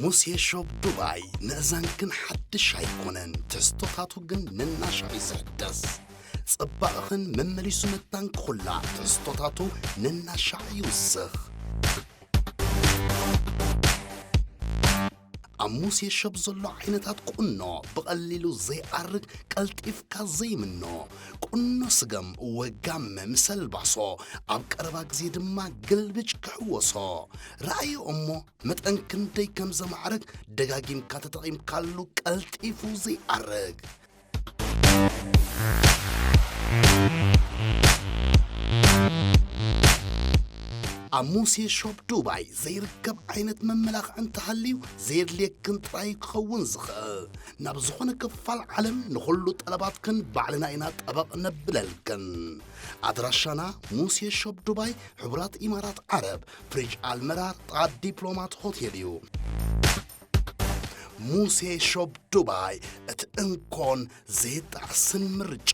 ሙሴ ሾፕ ዱባይ ንእዛንክን ሓድሽ ኣይኮነን፣ ትሕዝቶታቱ ግን ነናሻዕ እዩ ዝሕደስ። ጽባቕኽን መመሊሱ መታን ክኹላዕ ትሕዝቶታቱ ነናሻዕ ይውስኽ። ኣብ ሙሴ ሾፕ ዘሎ ዓይነታት ቁኖ ብቐሊሉ ዘይኣርግ፣ ቀልጢፍካ ዘይምኖ፣ ቁኖ ስገም ወጋመ ምስ ኣልባሶ፣ ኣብ ቀረባ ግዜ ድማ ግልብጭ ክሕወሶ። ረኣዮ እሞ መጠን ክንደይ ከም ዘማዕርግ ደጋጊምካ ተጠቒምካሉ ቀልጢፉ ዘይኣርግ። ኣብ ሙሴ ሾፕ ዱባይ ዘይርከብ ዓይነት መመላኽዒ እንተሃልዩ ዘየድልየክን ጥራይ ክኸውን ዝኽእል። ናብ ዝኾነ ክፋል ዓለም ንኹሉ ጠለባትክን ባዕልና ኢና ጠበቕ ነብለልክን። ኣድራሻና ሙሴ ሾፕ ዱባይ፣ ሕቡራት ኢማራት ዓረብ፣ ፍሪጅ ኣልመራር፣ ጥቓ ዲፕሎማት ሆቴል እዩ። ሙሴ ሾፕ ዱባይ፣ እቲ እንኮን ዘይጣዕስን ምርጫ።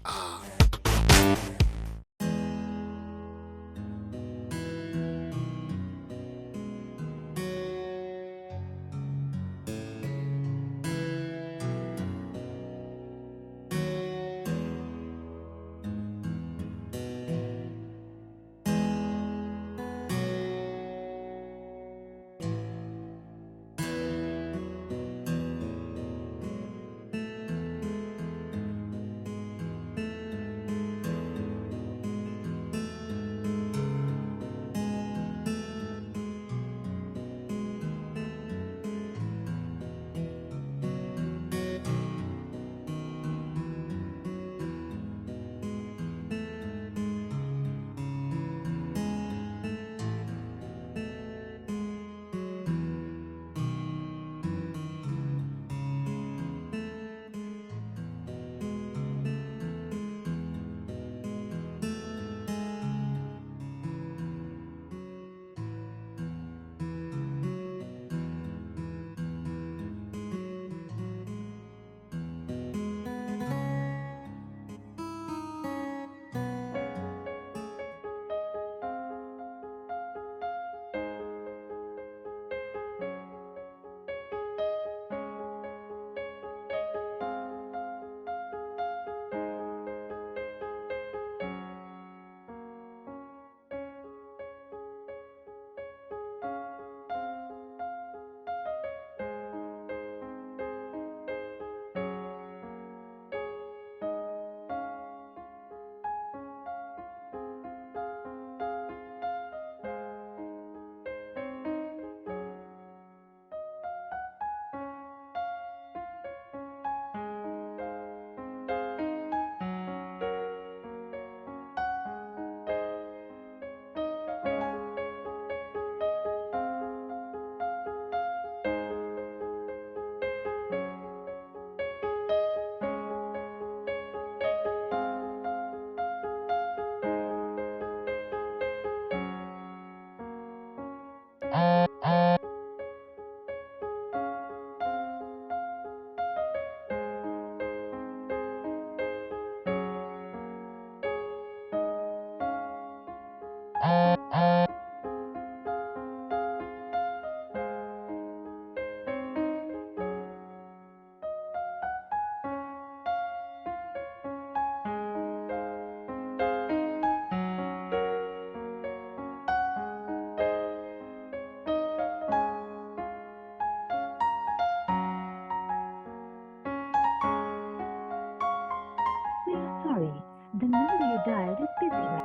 We are sorry. The number you dialed is busy.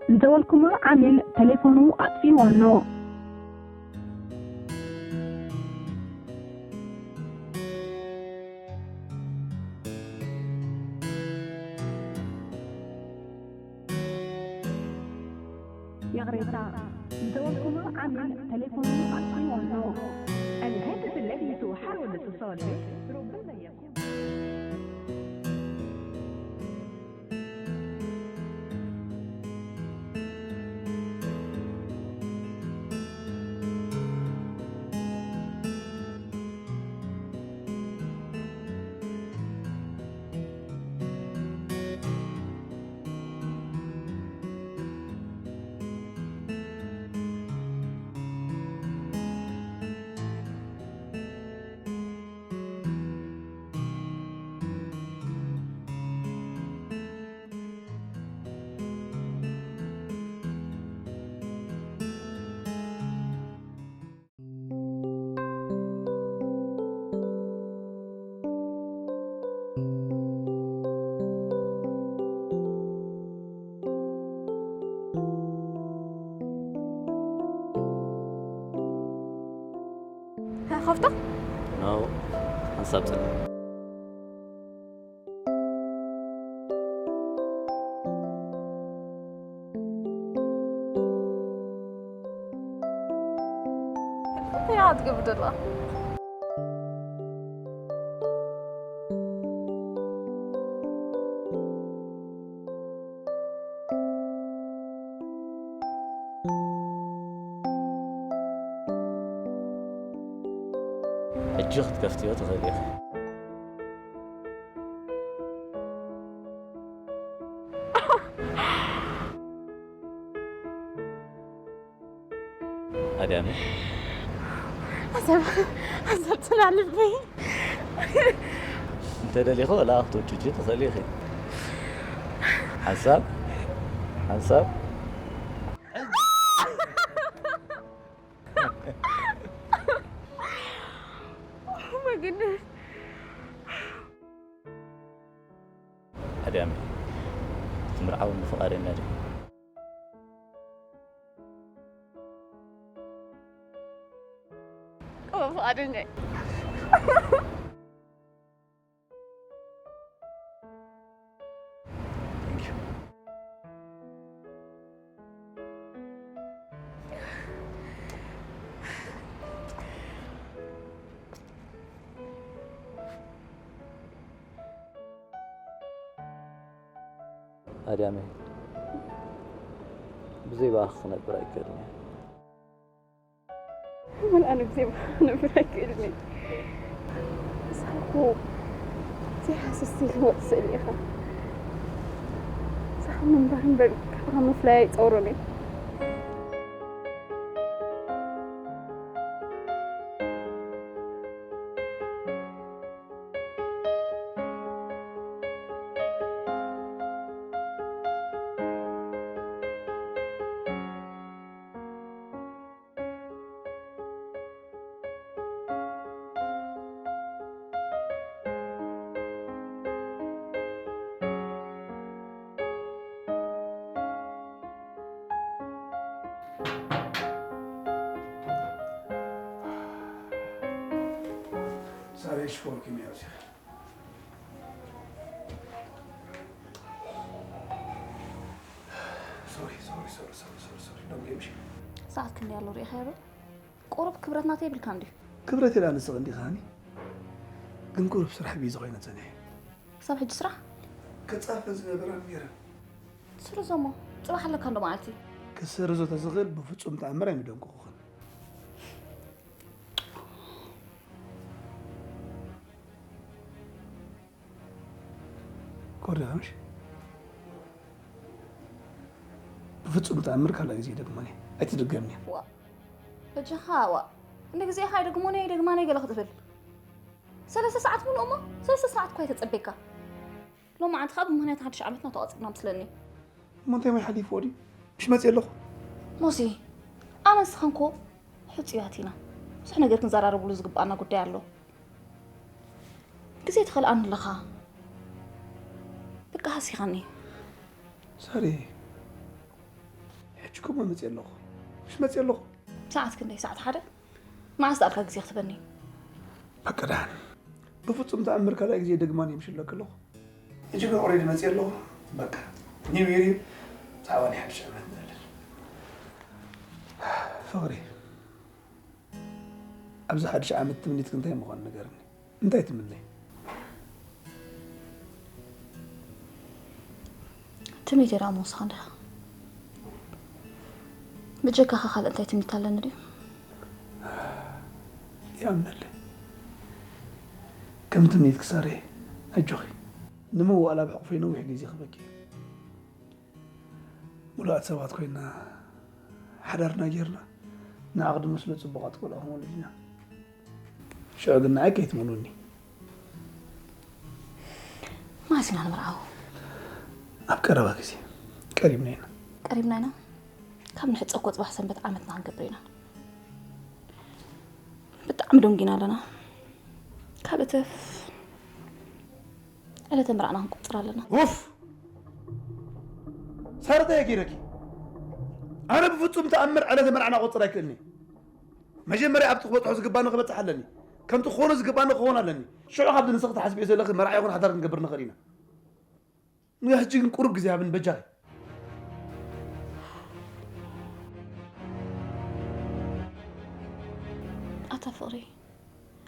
ዝደወልኩምሉ ዓሚል ተሌፎኑ ኣጥፊእዎ ኣሎ። ቅሬታ ዝደወልኩሉ ዓሚል ቴሌፎኑ ኣጥፊእዎ ኣሎ። الهاتف الذي تحاول الاتصال به ربما يكون ከፍቶ? No፣ ሓንሳብ ጽን። እንታይ እያ ትገብር ዘላ? ሕጂ ክትከፍትዮ ትኽእሊ ኢኺ። ኣዳሚ። ኣሰብ ኣሰብ ጽና ልበይ። እንተ ደሊኺ ወላ ክትውጭጪ ትኽእሊ ኢኺ። ሓንሳብ ሓንሳብ Oh my goodness. ኣዳሚ፣ ክትምርዓወኒ ፍቓደኛ ዲኺ? እወ፣ ፍቓደኛ እየ። Thank you። ኣዳመይ፣ ብዘይ ብኣኺ ክነብር ኣይክእልን እየ። ምን ኣነ ብዘይ ብኣኺ ክነብር ኣይክእልን እየ። ንስኻ እኮ ዘይሃሰስቲ ህይወት ስእሊ ኢኻ። ንስኻ ምንባር እምበር ካብኻ ምፍላይ ኣይጸውሮን እየ። ሳሬ ሽኮር ኪም ያውሲያ ሶሪ ሶሪ ሶሪ ሶሪ ሶሪ ሶሪ ዶም ጌምሽ ሰዓት ክንደይ ኣሎ ርኢኻዮ ዶ? ቁሩብ ክብረት ናተይ የብልካን ድዩ? ክብረት ኢላ ንስቕ እንዲኻኒ ግን ቁሩብ ስራሕ ቢዚ ኮይነ ጸኒሐ ክሳብ ሕጂ ስራሕ? ክጻፈ ዝነበራን ነይረን ስርዞሞ ጽባሕ ኣለካ እንዶ መዓልቲ ክሰርዞ ተዝኽእል ብፍጹም ተኣምር ኣይምደንቁኹኽን ኮርዳምሽ ብፍጹም ተኣምር ካልኣይ ግዜ ደግመን እየ ኣይትድገምኒ ዋ በጃኻ ዋ እንደ ግዜ ኢኻ ይደግሞኒ ይደግማኒ ገለ ክትብል ሰለስተ ሰዓት ሙሉእ እሞ ሰለስተ ሰዓት እኳ ይተጸቤካ ሎማዓንቲ ከዓ ብምኽንያት ሓድሽ ዓመትና ተቋጺርና ምስለኒ እሞ እንታይ ማይ ሓሊፍዎ ድዩ ምሽ መፅእ ኣለኹ ሞሲ ኣነ ንስኻንኮ ሕፁያት ኢና ብዙሕ ነገር ክንዘራረብሉ ዝግባኣና ጉዳይ ኣሎ ግዜ ትኸልኣኒ ኣለኻ በቃ ሃሲኻኒ ሳሪ ሕጂ ኮሞ መፅእ ኣለኹ ምሽ መፅእ ኣለኹ ሰዓት ክንደይ ሰዓት ሓደ መዓስ ዝኣልካ ግዜ ክትበኒ በቃ ደሓን ብፍፁም ተኣምር ካልኣይ ግዜ ደግማን የምሽለክ ኣለኹ ሕጂ ግን ኦሬዲ መፅእ ኣለኹ በቃ ኒው ይር እዩ ብዛዕባ ናይ ሓድሽ ዓመት ንዕልል ፍቕሪ፣ ኣብዚ ሓድሽ ዓመት ትምኒትክ እንታይ ምዃኑ ንገርኒ። እንታይ ትምነይ? ትምኒተይ ደኣ ምውሳኽ እንዲኻ። ብጀካኻ ካልእ እንታይ ትምኒት ኣለኒ ድዩ? ይኣምነለይ። ከም ትምኒትክ ሳሪ፣ ኣጆኺ። ንምውኣል ኣብ ሕቑፈይ ነዊሕ ግዜ ክበኪ። ሙሉኣት ሰባት ኮይና ሓዳርና ጌርና፣ ንዓኽ ድመስሉ ጽቡቓት ቆልዑ ክንወልድ ኢና። ሽዑ ግን ንዓይ ከይትመንውኒ። መዓስ ኢና ንምርዓው? ኣብ ቀረባ ግዜ። ቀሪብና ኢና። ቀሪብና ኢና። ካብ ንሕጸ እኮ ጽባሕ ሰንበት ዓመትና ክንገብር ኢና። ብጣዕሚ ደንጊና ኣለና። ካልእ ተፍ ዕለተ መርዓና ክንቆጽር ኣለና። ኡፍ! ሳርተ የጊረኪ። ኣነ ብፍጹም ተኣምር ዕለተ መርዓና ቆጽር ኣይክእልኒ። መጀመርያ ኣብቲ ክበጽሖ ዝግባኒ ክበጽሕ ኣለኒ። ከምቲ ክኾኖ ዝግባኒ ክኾን ኣለኒ። ሽዑ ካብቲ ንስኺ ትሓስብዮ ዘለኺ መርዓ ይኹን ሓዳር ክንገብር ንኽእል ኢና። ንጋ ሕጂ ግን ቁሩብ ግዜ ሃብን በጃኺ። ኣታ ፍቕሪ፣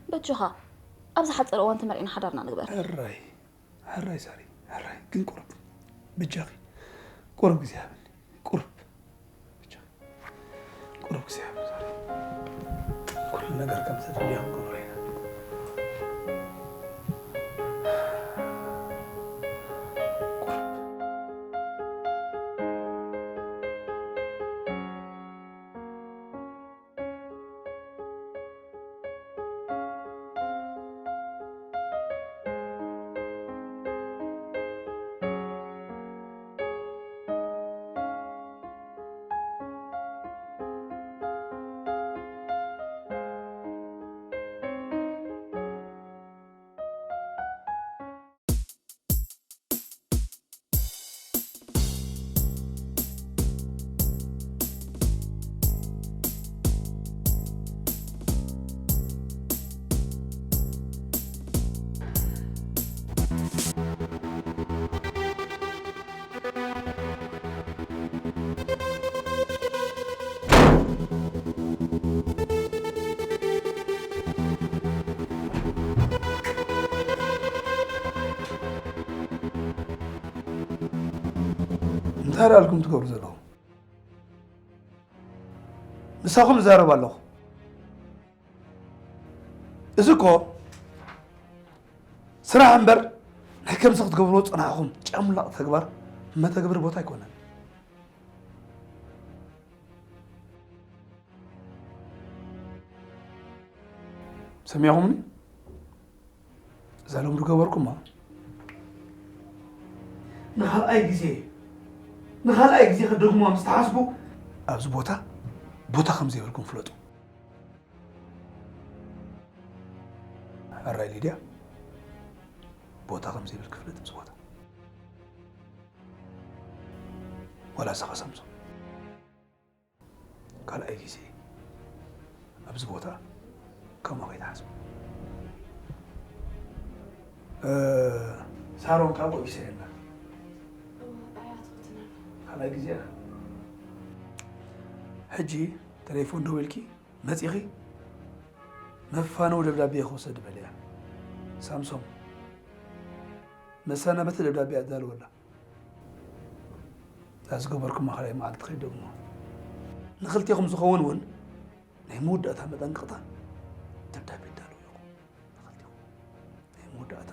በጃኻ ኣብዚ ሓፂር እዋን ተመርዒና ሓዳርና ንግበር። ሕራይ ሕራይ ሳሪ፣ ሕራይ ግን ቁሩብ በጃኺ ቁሩብ ግዜ ሃብኒ። ቁሩብ በጃኺ ቁሩብ ግዜ ሃብኒ ሳሪ። ኩሉ ነገር ከም ተደልዮ ክንገብሮ ኢና። እንታይ ደኣልኩም ትገብሩ ዘለኹም? ምሳኹም እዛረብ ኣለኹ። እዚ እኮ ስራሕ እምበር ናይ ከምዚ ክትገብርዎ ዝጸናሕኹም ጨምላቕ ተግባር መተግብሪ ቦታ ኣይኮነን። ሰሚዕኹምኒ? እዛ ሎሚ ዝገበርኩማ ንኻልኣይ ግዜ ንኻልኣይ ግዜ ክደግሙዋ ምስ ተሓስቡ ኣብዚ ቦታ ቦታ ከም ዘይብልኩም ፍለጡ። ሕራይ ሊድያ፣ ቦታ ከም ዘይብልኪ ፍለጢ ኣብዚ ቦታ። ዋላ ንስኻ ሳምሶን። ካልኣይ ግዜ ኣብዚ ቦታ ከምኡ ከይትሓስቡ። ሳሮን ካብኡ ይስእና። ካልኣይ ግዜ ሕጂ ተሌፎን ደዊልኪ መጺኺ መፋነዊ ደብዳቤ ክወሰድ በልያ። ሳምሶም መሰናበቲ ደብዳቤ ኣዳልወላ። እዛ ዝገበርኩማ ካልኣይ መዓልቲ ከይደግሞ። ንኽልቴኹም ዝኸውን እውን ናይ መወዳእታ መጠንቀቕታ ደብዳቤ ይዳለዉ ኢኹም። ንኽልቴኹም ናይ መወዳእታ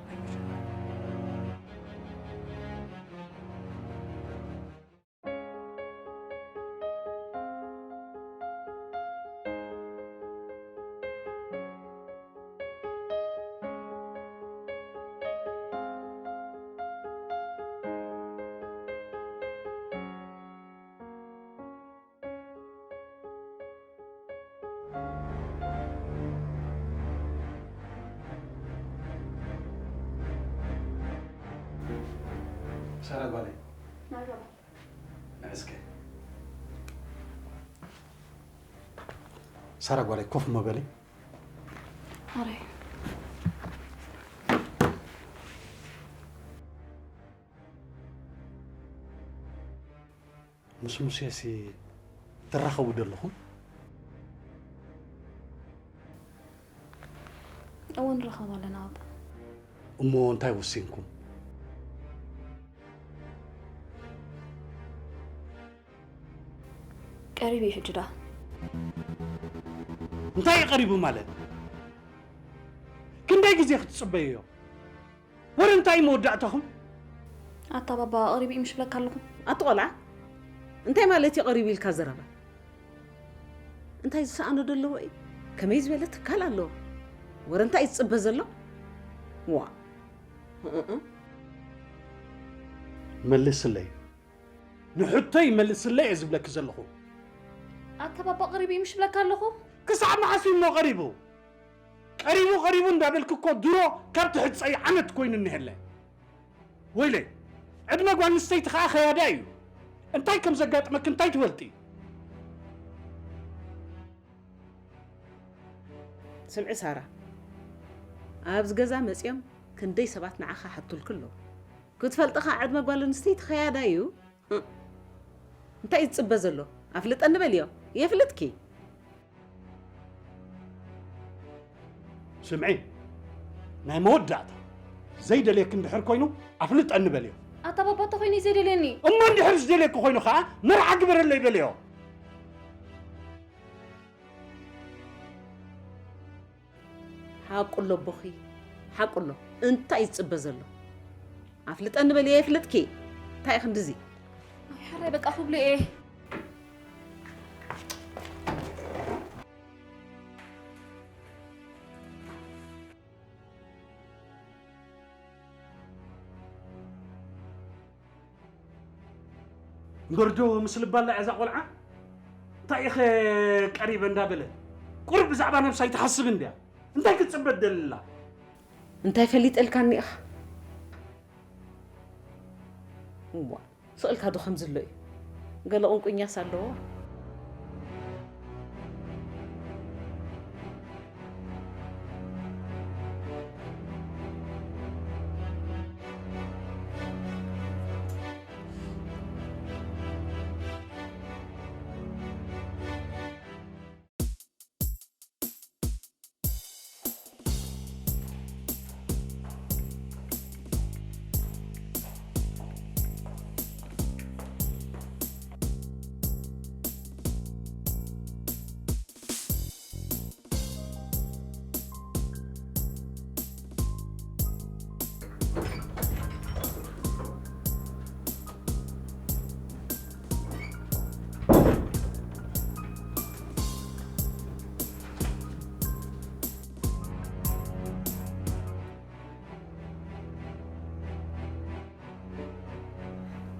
ናይ መጀመርያ። ሳራ ጓለይ። መርሐባ። እስከ ሳራ ጓለይ ኮፍ እሞ በሊ። ኣረ። ምስ ሙሴሲ ትራኸቡ ዶ ኣለኹም? እወ ንራኸብ ኣለና ኣባ። እሞ እንታይ ወሲንኩም? ቀሪቡ እዩ ሕጂ ዳ። እንታይ እዩ ቀሪቡ ማለት? ክንደይ ግዜ ክትጽበይዮ? ወረ እንታይ እዩ መወዳእታኹም? ኣታ ባባ ቀሪቡ እዩ ምሽ ብለካ ኣለኹ። ኣቲ ቆልዓ እንታይ ማለት እዩ ቀሪቡ ኢልካ ዘረባ? እንታይ ዝሰኣኖ ዶ ኣለዎ እዩ? ከመይ ዝበለ ትካል ኣለዎ? ወረ እንታይ እዩ ዝፅበ ዘሎ? ዋ መልስለይ። ንሕቶይ መልስለይ እየ ዝብለኪ ዘለኹ። ኣታ ባባ ቀሪቡ እዩ ምሽ ብለካ ኣለኹ። ክሳብ መዓስ እዩ እሞ ቀሪቡ? ቀሪቡ ቀሪቡ እንዳበልኪ እኮ ድሮ ካብ ትሕፀይ ዓመት ኮይኑ እኒሀለ። ወይለይ ዕድመ ጓል ኣንስተይቲ ከዓ ኸያዳ እዩ። እንታይ ከም ዘጋጥመኪ እንታይ ትፈልጢ? ስምዒ ሳራ፣ ኣብዚ ገዛ መፂኦም ክንደይ ሰባት ንዓኻ ሓቱልኪ ኣለዉ። ክትፈልጢ ከዓ ዕድመ ጓል ኣንስተይቲ ኸያዳ እዩ። እንታይ እዩ ዝፅበ ዘሎ? ኣፍልጠኒ በልዮ። የፍልጥኪ። ስምዒ፣ ናይ መወዳእታ ዘይደልየኪ እንድሕር ኮይኑ ኣፍልጠኒ በልዮ። ኣታ ባባ እንተኾይኑ እዩ ዘይደልየኒ። እሞ እንድሕር ዝደልየኪ ኮይኑ ከዓ መርዓ ግበረለይ በልዮ። ሓቁ ኣሎ ኣቦኺ፣ ሓቁ ኣሎ። እንታይ እዩ ዝፅበ ዘሎ? ኣፍልጠኒ በልዮ። የፍልጥኪ። እንታይ እዩ ክንድዚ? ኣይ ሕራይ በቃ ክብሎ እየ። እምበር ዶ ምስ ልባ ኣላ እዛ ቆልዓ? እንታይ ኢኸ ቀሪበ እንዳበለ ቁሩብ ብዛዕባ ነብሳ ይትሓስብ እንድያ። እንታይ ክትፅበ ትደሊ ኣላ? እንታይ ፈሊጠልካኒ ኢኻ? እዋ፣ ስቕ ኢልካ ዶ ከምዚ ኣሎ እዩ? ገለ ቁንቁኛስ ኣለዎ።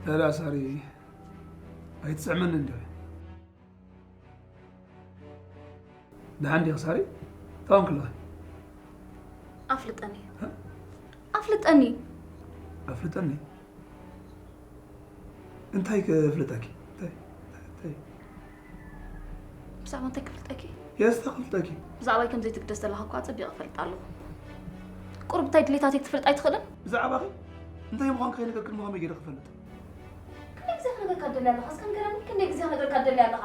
ተላ ሳሪ ኣይትስዕመኒ እንዲ። ደሓን ዲኺ ሳሪ? እንታይ ኾንኪ ኣለኺ? ኣፍልጠኒ። እ? ኣፍልጠኒ። ኣፍልጠኒ? እንታይ ከፍልጠኪ? እንታይ? እንታይ? ብዛዕባ እንታይ ክፍልጠኪ? የስ፣ እንታይ ክፍልጠኪ? ብዛዕባይ ከም ዘይትግደስ ዘለኻ እኳ ኣጸቢቐ እፈልጥ ኣለኹ። ቁሩብ እንታይ ድሌታተይ ክትፈልጥ ኣይትኽእልን? ብዛዕባኺ እንታይ ምዃንኪ ከይነገርክኒ ከመይ ገይረ ክፈልጥ? ክንደይ ግዜ ክነግረካ ትደሊ ኣለኻ? እስከ ንገረኒ፣ ክንደይ ግዜ ክነግረካ ትደሊ ኣለኻ?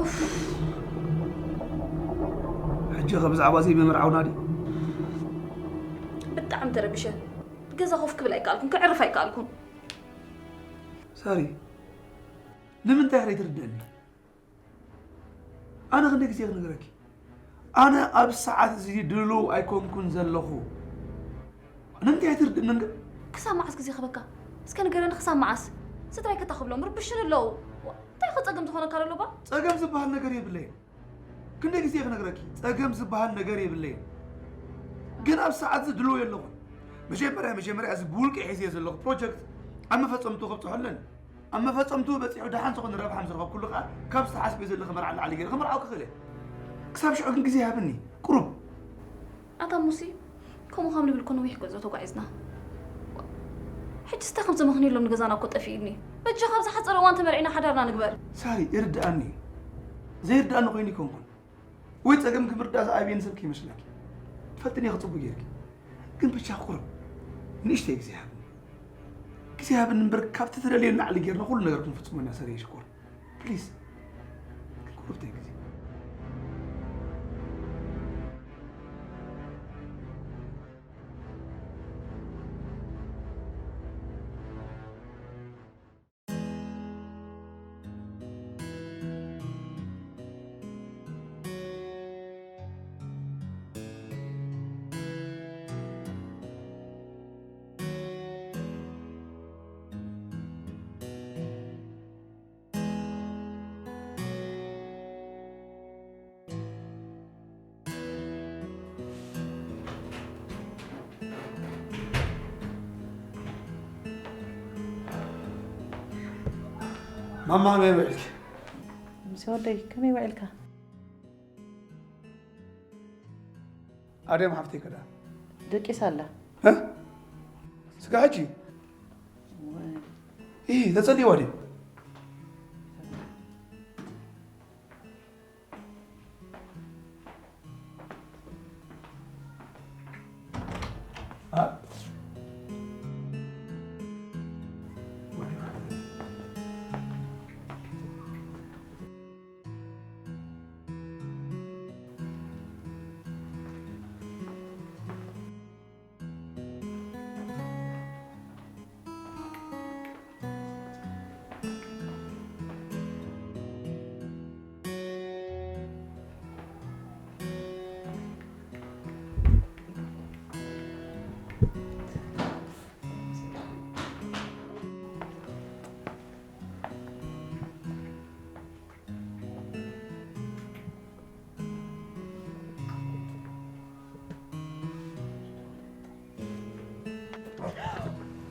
ኡፍ። ሕጂ ኸ ብዛዕባ እዚ ምምርዓውና ድዩ? ብጣዕሚ ተረቢሸ። ገዛ ኮፍ ክብል ኣይከኣልኩን፣ ከዕርፍ ኣይከኣልኩን። ሳሪ፣ ንምንታይ ኢኺ ዘይትርድእኒ? ኣነ ክንደይ ግዜ ክነግረኪ? ኣነ ኣብ ሰዓት እዚ ድሉው ኣይኮንኩን ዘለኹ። ንምንታይ ኣይትርድእንን ግን? ክሳብ መዓስ ግዜ ክህበካ? እስከ ንገረኒ፣ ክሳብ መዓስ? ስድራይ ከታ ክብሎም ርብሽን ኣለዉ። እንታይ ኢኸ ጸገም ዝኾነካ ዘሎ ባ? ጸገም ዝበሃል ነገር የብለይን። ክንደይ ግዜ ክነግረኪ? ጸገም ዝበሃል ነገር የብለይን። ግን ኣብ ሰዓት እዚ ድሉው የለኹን። መጀመርያ መጀመርያ እዚ ብውልቂ ሒዘዮ ዘለኹ ፕሮጀክት ኣብ መፈጸምቱ ከብጽሖ ኣለኒ። ኣብ መፈጸምቱ በጺሑ ደሓን ዝኾነ ረብሓ ምስ ረኸብኩሉ ከኣ ካብ ዝተሓስበዮ ዘለኺ መርዓ ንላዕሊ ገይረ ክምርዓውኪ ክእል እየ። ክሳብ ሽዑ ግን ግዜ ሃብኒ። ቁሩብ። ኣታ ሙሲ፣ ከምኡ ከም ንብል እኮ ነዊሕ ጉዕዞ ተጓዒዝና። ሕጂ ስታይ ከምዚ ምኽንየሎም ንገዛና እኮ ጠፊእኒ። በጃኻ ኣብ ዝሓጸረ እዋን ተመርዒና ሓዳርና ንግበር። ሳሪ፣ ይርድኣኒ እዩ። ዘይርድኣኒ ኮይኑ ኣይኮንኩን። ወይ ጸገም ክምርዳእ ዝኣብየኒ ሰብ ከይመስለኪ። ትፈልጥኒ ኢኺ ጽቡቕ ጌርኪ። ግን ብቻ ቁሩብ ንእሽተይ ግዜ ሃብኒ። ግዜ ሃብኒ እምበር፣ ካብቲ ትደልዮ ንላዕሊ ጌርና ኩሉ ነገር ክንፍጽሞ ኢና። ሰረየ ሽኮር፣ ፕሊዝ፣ ቁሩብተይ ግዜ። ማማ፣ ከመይ ውዒልኪ? ምስ ወደይ ከመይ ውዒልካ? ኣድያም ሓፍተይ ከዳ? ደቂሳ ኣላ። እ? ስጋ ሕጂ? ወይ። ኢ፣ ተጸልይዋ ድዩ? አ?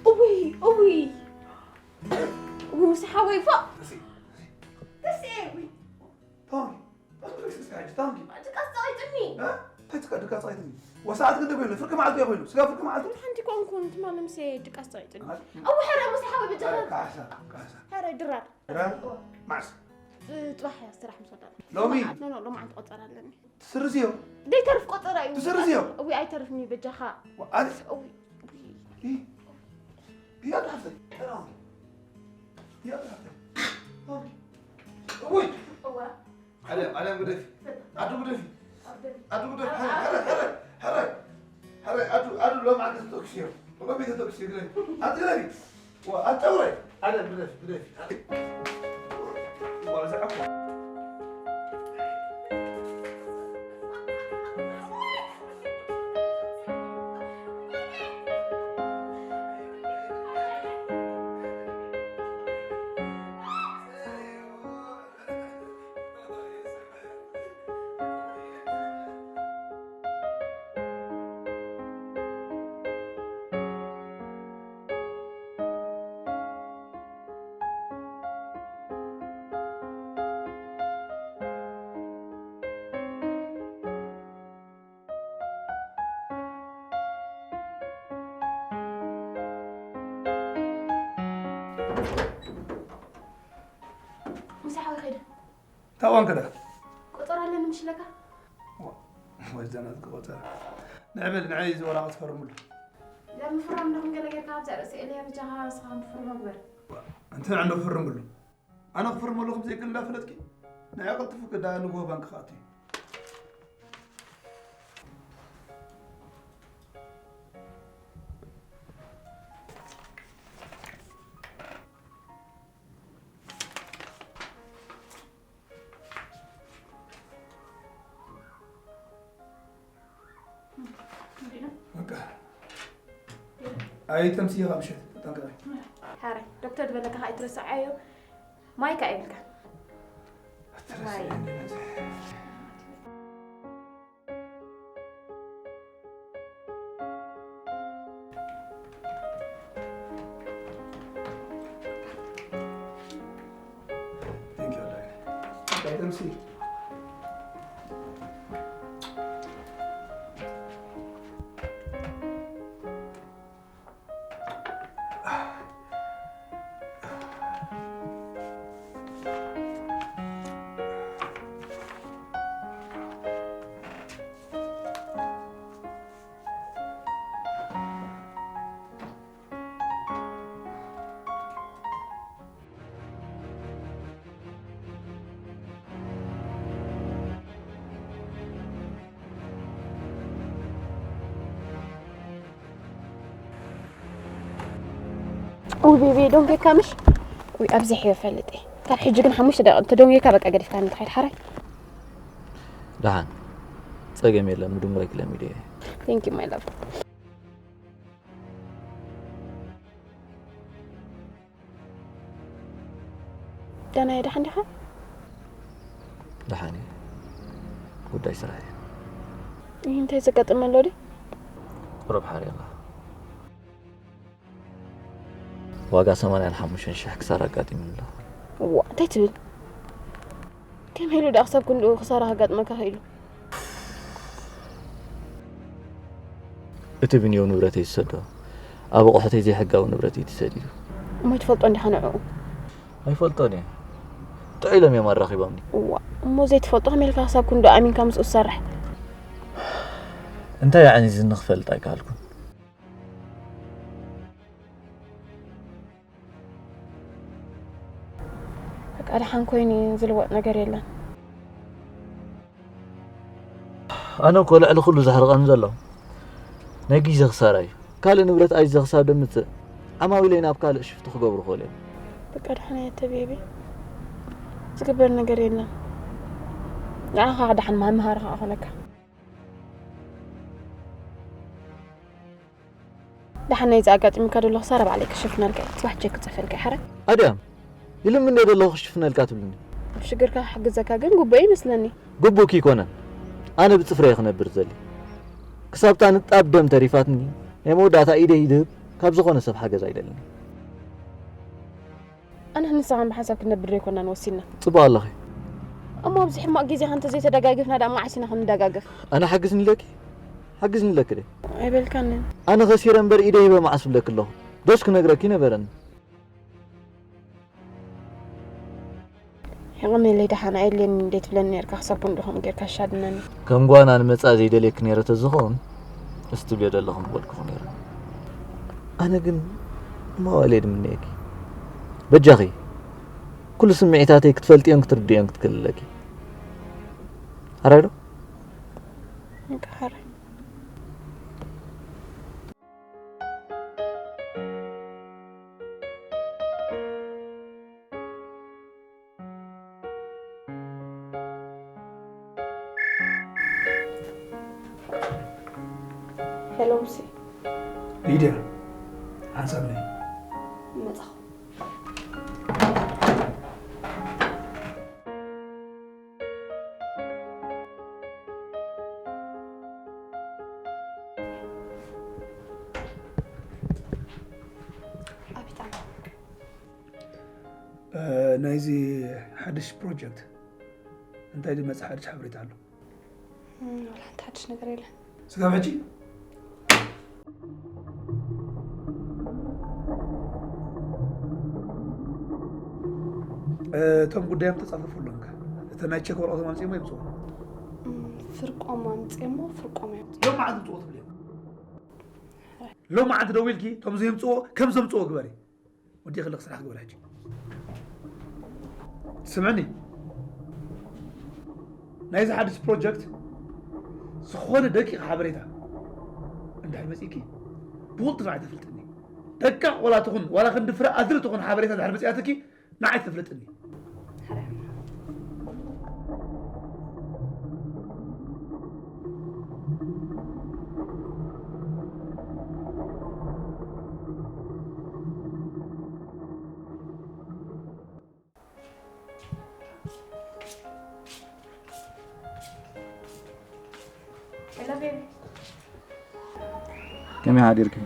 እውይ፣ እውይ። እውይ፣ ምስ ሓወይ ፎእ። ተስኤ፣ እውይ። ታንኪ። ታንኪ። ድቃስ ጸቒጡኒ። እ? እንታይ ጽቃ-፣ ድቃስ ጸቒጡኒ? ወሰዓት ክንደይ ኮይኑ? ፍርቂ መዓልቲ እዩ ኮይኑ። ስጋ ፍርቂ መዓልቲ? ሓንቲ ኮንኩን ትማሊ ምስ ድቃስ ጸቒጡኒ። ኣይ። እውይ፣ ሕረ፣ ምስ ሓወይ በጃኻ። ካሕሳ፣ ካሕሳ። ሕረ፣ ድራር። ድራር? እወ። መዓስ? እ፣ ጽባሕ እያ ስራሕ ምስ ወዳእና። ሎሚ? ኖ፣ ኖ፣ ሎማዓንቲ ቆጸራ ኣለኒ። ትስርዝዮ? ዘይተርፍ ቆጸራ እዩ። ትስርዝዮ? እውይ፣ ኣይተርፍን እዩ በጃኻ። ዋ፣ ኣነ እውይ፣ እውይ። ኢ-፣ እያ ትሓፍተይ። እያ ትሓፍተይ። እውይ። እዋ። ኣለም፣ ኣለም ግደፊ። ኣዱ ግደፊ። ኣዱ ግደፊ። ሕረ፣ ሕረ፣ ሕረ፣ ሕረ። ሕረ፣ ኣዱ፣ ኣዱ ሎም ዓንዲ ተተኩስዮ። ሎም ተተኩስዮ ግደፊ። ኣዱ ግደፊ። ዋ፣ ኣጨውረይ። ኣለም ግደፊ፣ ግደፊ። ዋ፣ ዝዓፎ። ምሳሕ ወይ ኸይደ። ታዋን ከዳ? ቆጸራ ኣለኒ ምሽ ለካ? ዋ፣ ወይ ዘናት ቆጸራ። ንዕበል፣ ንዓይ እዚ ወረቐት ፈርምሉ። ለምፍራም ለኹም ገለ ጌርካ ኣብዛ ርእሲ ኤልያ ብጃኻ ንስኻ ምፍርሞ ግበር። ዋ፣ እንተ ንዕንዶ ፈርምሉ። ኣነ ክፍርመሉ ከም ዘይክእል እንዳፈለጥኪ፣ ንዓይ ቀልጥፉ ከዳ ንግሆ ባንክ ክኣቱ እዩ። በቃ። ኣይተምስዪ ካብ ምሸት፣ ተጠንቀቒ። ሓራይ፣ ዶክተር ዝበለካ ከኣ ኣይትረስዓዮ። ማይ ከኣ የብልካን። ኣትረስዕኒ ነዚ። Thank you, Lord. Let them see. ውይ ቤቢ፣ ደንጌካ ምሽ? ውይ ኣብዚሕ እየ ፈልጥ እየ። ካብ ሕጂ ግን ሓሙሽተ ደቂቕ እንተደንጌካ በቃ ገዲፍካ ንትኸይድ ሓራይ። ደሓን፣ ጸገም የለን፣ ምድንጓይ ክለሚድ እየ። Thank you my love. ደህና እየ፣ ደሓን ዲኻ? ደሓን እየ፣ ጉዳይ ስራሕ እየ። ይህ እንታይ ዘጋጥም ኣሎ ድዩ? ቁሩብ ሓሪቕካ። ዋጋ ሰማንያን ሓሙሽተን ሽሕ ክሳራ ኣጋጢሙኒ ኣሎ። ዋ እንታይ ትብል? ከመይ ኢሉ ደኣ ክሳብ ክንድኡ ክሳራ ከጋጥመካ ክኢሉ? እቲ ብንየው ንብረተይ ዝሰዶ ኣብ ኣቑሑተይ ዘይሕጋዊ ንብረት እዩ ተሰዲዱ። እሞ ትፈልጦ እንዲኻ ንዕኡ? ኣይፈልጦን እየ። ጥዑይ ኢሎም እዮም ኣራኺቦምኒ። እዋ እሞ ዘይትፈልጦ ከመይ ኢልካ ክሳብ ክንድኡ ኣሚንካ ምስኡ ትሰርሕ? እንታይ ኣዕኒዝኒ ክፈልጥ ኣይከኣልኩን። በቃ ደሓን ኮይኑ እዩ፣ ዝልወጥ ነገር የለን። ኣነ እኮ ልዕሊ ኩሉ ዘሕርቐኒ ዘሎ ናይ ግዜ ክሳራ እዩ። ካልእ ንብረት ኣይዘ ክሳብ ደምፅእ ዓማዊለይ ናብ ካልእ ሽፍቲ ክገብሩ ክኽእሉ እዮም። በቃ ደሓን እየ ተቤቢ፣ ዝግበር ነገር የለን። ንዓኻ ደሓን መምሃሪ ከዓ ኮነካ። ደሓን ናይዚ ኣጋጢሙካ ዘሎ ክሳራ ባዕለይ ክሽፍነልካ እየ። ጽባሕ ቼክ ክጽሕፈልካ እየ ሓራይ። ኣድያም ይልምነ ዘለኹ ክሽፍነልካ ትብልኒ። ኣብ ሽግርካ ክሕግዘካ ግን ግቡእ ይመስለኒ። ግቡእ ክይኮነ ኣነ ብጽፍረ እየ ክነብር ዝደሊ። ክሳብ እታ ንጣብ ደም ተሪፋትኒ ናይ መወዳእታ ኢደይ ይድህብ ካብ ዝኾነ ሰብ ሓገዝ ኣይደልን። ኣነን ንስኻን ብሓንሳብ ክንነብር ዶ ኣይኮናን ወሲንና? ጽቡቕ ኣለኺ። እሞ ኣብዚ ሕማቕ ግዜኻ እንተዘይተደጋጊፍና ደኣ መዓስ ኢና ክንደጋገፍ? ኣነ ሓግዝኒ ኢለኪ ሓግዝኒ ኢለኪ ድየ? ኣይበልካንን። ኣነ ኸሲረ እምበር ኢደ ሂበ መዓስ እብለኪ ኣለኹ? ዶስ ክነግረኪ ነበረኒ። የቐንየለይ ደሓን ኣየድልየንን እንዴ ትብለኒ ነርካ ክሳብ ክንድኡ ከምኡ ጌርካ ኣሻድነኒ። ከም ጓና ንመጻእ ዘይደልየኪ ነይረ ተዝኸውን እስቲ ትብልዮ ዘለኹ ምበልኩኺ ነይረ። ኣነ ግን ንመዋእለይ ድምነየኪ። በጃኺ ኩሉ ስምዒታተይ ክትፈልጥዮን ክትርድእዮን ክትክእሊ ኣለኪ። ኣራይ ዶ? እንቃ ሓራይ። ሄሎ ሙሴ። ሊድያ፣ ሓንሳብ ነይ። መጻኹ። ናይዚ ሓድሽ ፕሮጀክት እንታይ ዝመጽእ ሓድሽ ሓበሬታ ኣሎ? ዋላ ሓንቲ ሓድሽ ነገር የለን። ስጋብ ሕጂ እቶም ጉዳዮም ተጻፈፉ ኣለዎም። እተ ናይ ቸክ ወረቐቶም ኣምጺኦሞ የምጽዎ። ፍርቆም ኣምጺኦሞ ፍርቆም እዮም። ሎም መዓልቲ ምጽዎ ትብሊ። ሎም መዓልቲ ደዊልኪ እቶም ዘምጽዎ ከም ዘምጽዎ ግበሪ። ወዲ ክልኽ ስራሕ ግበር ሕጂ። ስምዕኒ፣ ናይዚ ሓድሽ ፕሮጀክት ዝኾነ ደቂቕ ሓበሬታ እንድሕር መፂእኪ ብቕልጡፍ ንዓይ ተፍልጥኒ። ደቃቕ ዋላ ትኹን ዋላ ክንዲ ፍረ ኣድሪ ትኹን ሓበሬታ እንድሕር መፂኣትኪ ንዓይ ተፍልጥኒ። ከመይ ሓዲርኪ?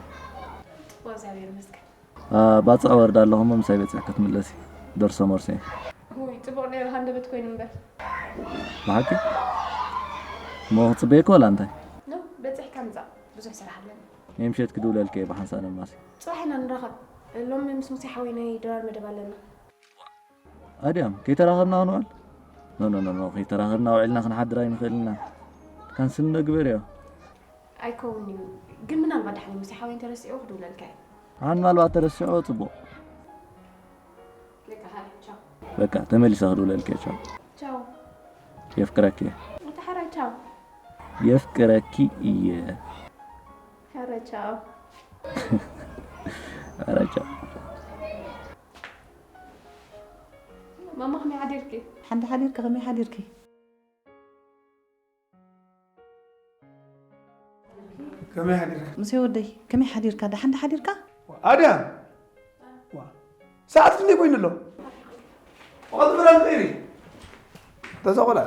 ባፅዕ ወርዳ ኣለኹ እሞ ምሳይ በፂሕ ክትምለሲ ደርሶ መርሶ እዩ። ውይ ፅቡቕ ነይሩ ሃንደበት ኮይኑ እምበር። ብሓቂ እሞ ክፅበየኪ ወላ እንታይ? ኖ በፂሕካ ምፃእ ብዙሕ ስራሕ ኣለኒ። ናይ ምሸት ክድውለልኪ እየ ብሓንሳእ ነማሲ። ፅባሕ ኢና ንራኸብ። ሎሚ ምስ ሙሴ ሓወይ ናይ ድራር መደብ ኣለና። ኣድያም ከይተራኸብና ክንውዕል? ኖ ኖ ኖ ኖ ከይተራኸብና ውዒልና ክንሓድር ኣይንኽእልን ኢና። ካንስል ንግበር እዮ። ኣይከውን እዩ ግን ምናልባት ደሓን ሙሴ ሓወይ እንተረሲዑ ክድውለልካ እየ። ኣን ማልባት ተረሲዑ ጽቡቕ። በቃ ሃይ ቻው። በቃ ተመሊሰ ክድውለልካ እየ ቻው። ቻው። የፍቅረኪ እየ። እታ ሓራይ ቻው። የፍቅረኪ እየ። ኧረ ቻው። ኧረ ቻው። ማማ ከመይ ሓዲርኪ? ሓንቲ ሓዲርኪ ከመይ ሓዲርኪ? ከመይ ሓዲርካ? ሙሴ ወደይ ከመይ ሓዲርካ? ደሓን ሓዲርካ? ኣድያም ዋ ሰዓት ክንደይ ኮይኑ ኣሎ? ወቐት ብራን ቀይሪ ተዛ ቆልዓ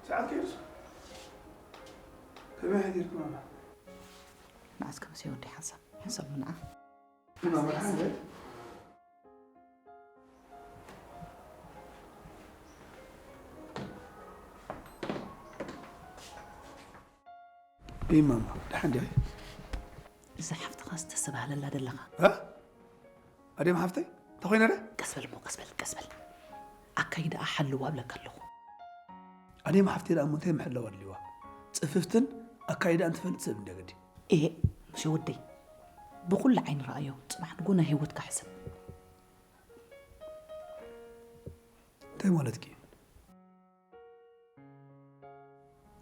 ሰዓት ከይርስ ከመይ ሓዲርኪ ማማ? ንዓስከ ሙሴ ወደይ ሓንሳብ ሓንሳብ ንዓ ማማ ሓንሳብ እይ ማማ ደሓን ዲኺ? እዛ ሓፍትኻ ዝተስተባህለላ ደለኻ እ? ኣደም ሓፍተይ እንተኾይነ ደ? ቀስበል እሞ ቀስበል ቀስበል ኣካይዳኣ ሓልዋ እብለካ ኣለኹ ኣደም ሓፍተይ ደኣ እሞ እንታይ ምሕለዋ ኣድልዋ? ጽፍፍትን ኣካይዳኣን ትፈልጥ ሰብ እንደ ግዲ ኤ ሙሴ ወደይ ብኹሉ ዓይኒ ረኣዮ ጽባሕ ንጎ ናይ ህይወትካ ሕሰብ እንታይ ማለትኪ?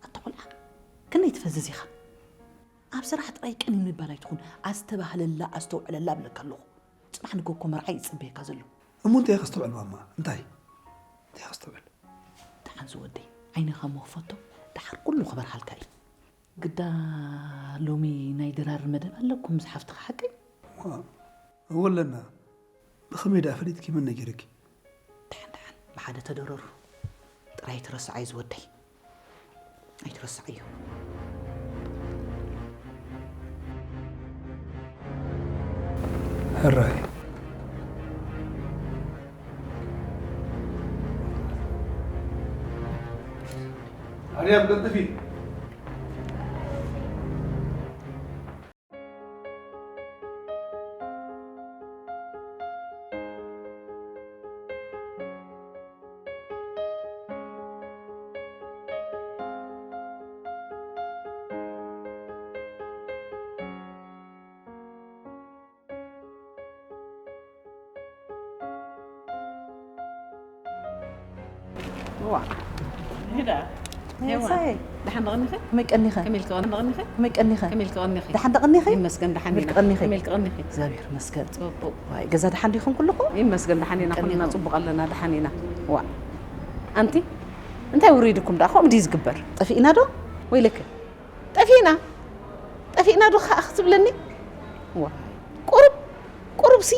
ኣታ ቆልዓ ክንደይ ትፈዝዝ ኢኻ ኣብ ስራሕ ጥራይ ቅንይ ምባል ኣይትኹን ኣስተባህለላ ኣስተውዕለላ እብለካ ኣለኹ ጽባሕ ንጎ እኮ መርዓ እዩ ዝፅበየካ ዘሎ እሞ እንታይ ከስተውዕል ማማ እንታይ እንታይ ከስተውዕል ደሓን ዝወደይ ዓይንኻ እሞ ክፈቶ ደሓር ኩሉ ክበርሃልካ እዩ ግዳ ሎሚ ናይ ድራር መደብ ኣለኩም ምስ ሓፍትኻ ሓቀይ እወ ኣለና ብኸመይ ደኣ ፈሊጥኪ መን ነጊርኪ ደሓን ደሓን ብሓደ ተደረሩ ጥራይ ኣይትረስዓይ ዝወደይ ኣይትረስዓዮ ሕራይ ኣርያም ቀልጥፊ ዋ ሄዳ ሄዋ ሳይ ደሓን ደቐኒኸ ከመይ ቀኒኸ ከመይ ኢልኪ ቀኒኸ ከመይ ቀኒኸ ከመይ ኢልኪ ቀኒኸ ደሓን ደቐኒኸ ይመስገን ደሓን ከመይ ኢና ቀኒኸ ከመይ ኢልኪ ቀኒኸ እግዚኣብሔር ይመስገን ጽቡቕ ዋይ ገዛ ደሓን ዲኹም ኩልኹም ይመስገን ደሓን ኢና ኩልና ቀኒኹም። ጽቡቕ ኣለና ደሓን ኢና ዋ ኣንቲ እንታይ ውሪድኩም ደኣ ከምኡ ድዩ ዝግበር ጠፊእና ዶ ወይለከ ጠፊእና ጠፊእና ዶ ከዓ ክትብለኒ ዋ ቁሩብ ቁሩብ ሲ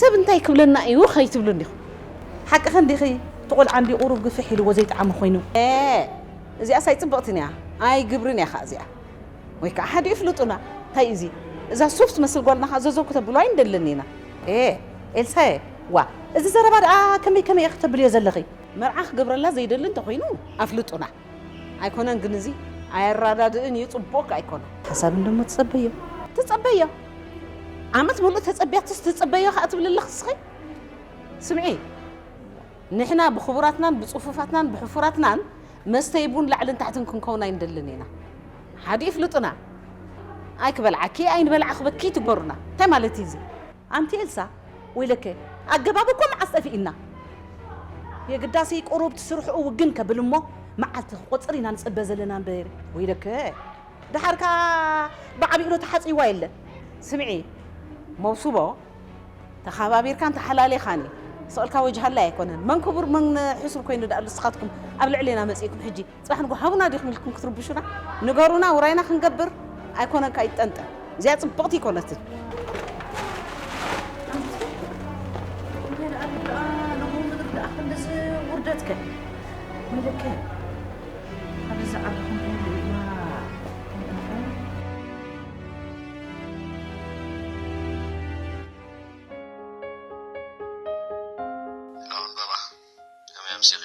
ሰብ እንታይ ክብለና እዩ ከይትብሉ እንዲኹም ሓቅኸ እንዲኺ እቲ ቆልዓ እንዲ ቁሩብ ግፍሕ ኢልዎ ዘይጠዓመ ኮይኑ ኤ፣ እዚኣስ ኣይፅብቕትን እያ ኣይግብርን እያ ከዓ እዚኣ ወይ ከዓ ሓደ ይፍልጡና እንታይ እዩ እዚ እዛ ሱፍ ትመስል ጓልና ከዓ ዘዘው ክተብሉ ኣይንደልን ኢና ኤ ኤልሳየ ዋ እዚ ዘረባ ደኣ ከመይ ከመይ እየ ክተብልዮ ዘለኺ መርዓ ክገብረላ ዘይደሊ እንተኮይኑ ኣፍልጡና ኣይኮነን ግን እዚ ኣየራዳድእን እዩ ፅቡቅ ኣይኮነን ሓሳብ እንደሞ ትፀበዮ ትፀበዮ ዓመት ሙሉእ ተፀቢያትስ ትፅበዮ ከዓ ትብልለኽ ስኸይ ስምዒ ንሕና ብኽቡራትናን ብፅፉፋትናን ብሕፉራትናን መስተይ ቡን ላዕልን ታሕትን ክንከውን ኣይንደልን ኢና ሓደ ይፍልጡና ኣይክበልዓኪ ኣይንበልዓ ክበኪ ትጎሩና እንታይ ማለት እዩ እዚ ኣንቲ ኤልሳ ወይለከ ኣገባብ እኮ መዓስ ጠፊእና የግዳሲ ቁሩብ ትስርሕኡ ውግን ከብል እሞ መዓልቲ ክቆፅር ኢና ንፅበ ዘለና እምበር ወይለከ ደሓርካ ብዓቢኡ ዶ ተሓፂዋ የለን ስምዒ መውስቦ ተኻባቢርካን ተሓላሊኻን እዩ ስቕልካ ወጅሃላይ ኣይኮነን መን ክቡር መን ሕሱር ኮይኑ ደኣ ንስኻትኩም ኣብ ልዕሌና መፂእኩም ሕጂ ፅባሕ ንጎ ሃቡና ዲኹም ኢልኩም ክትርብሹና ንገሩና ውራይና ክንገብር ኣይኮነን ከይጠንጠን እዚኣ ፅብቕቲ ኣይኮነትን ውርደትከ ምልከ ሓደ ዝዓበኹም ኣበባ ከመይ ኣምሲኺ?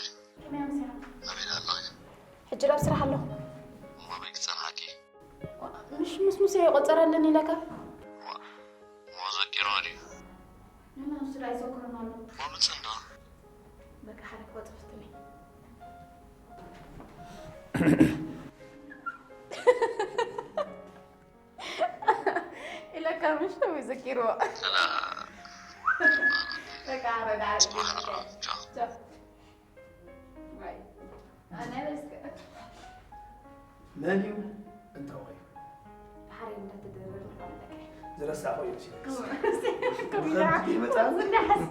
ኣበይ ኣለኺ? ሕጂ ናብ ስራሕ ኣለኹ። እሞ ኣበይ ክጸንሓኪ? ምሽ ምስ ሙሴ ይቆጸር ኣለኒ ኢለካ? እሞ ዘኪርዎ ድዩ? ንና ንሱ ደኣ ይዘክሮን ኣሎ። እሞ ምጽእ እንዶ። በቃ ሓደ ክቆጽር ፍትኒ። ኢለካ ምሽ ነው ይዘኪርዎ። ሰላም። በቃ ረዳ ጽባሕ ርሑቕ። ቻው። ቻው። መን እዩ እንታይ ኮይኑ ድሓር እንዳተደረር ንፈልጠካ ዝረሳዕኮ እዩ መሲለካ ኮሚዳ ይመጻ እንዳሓስ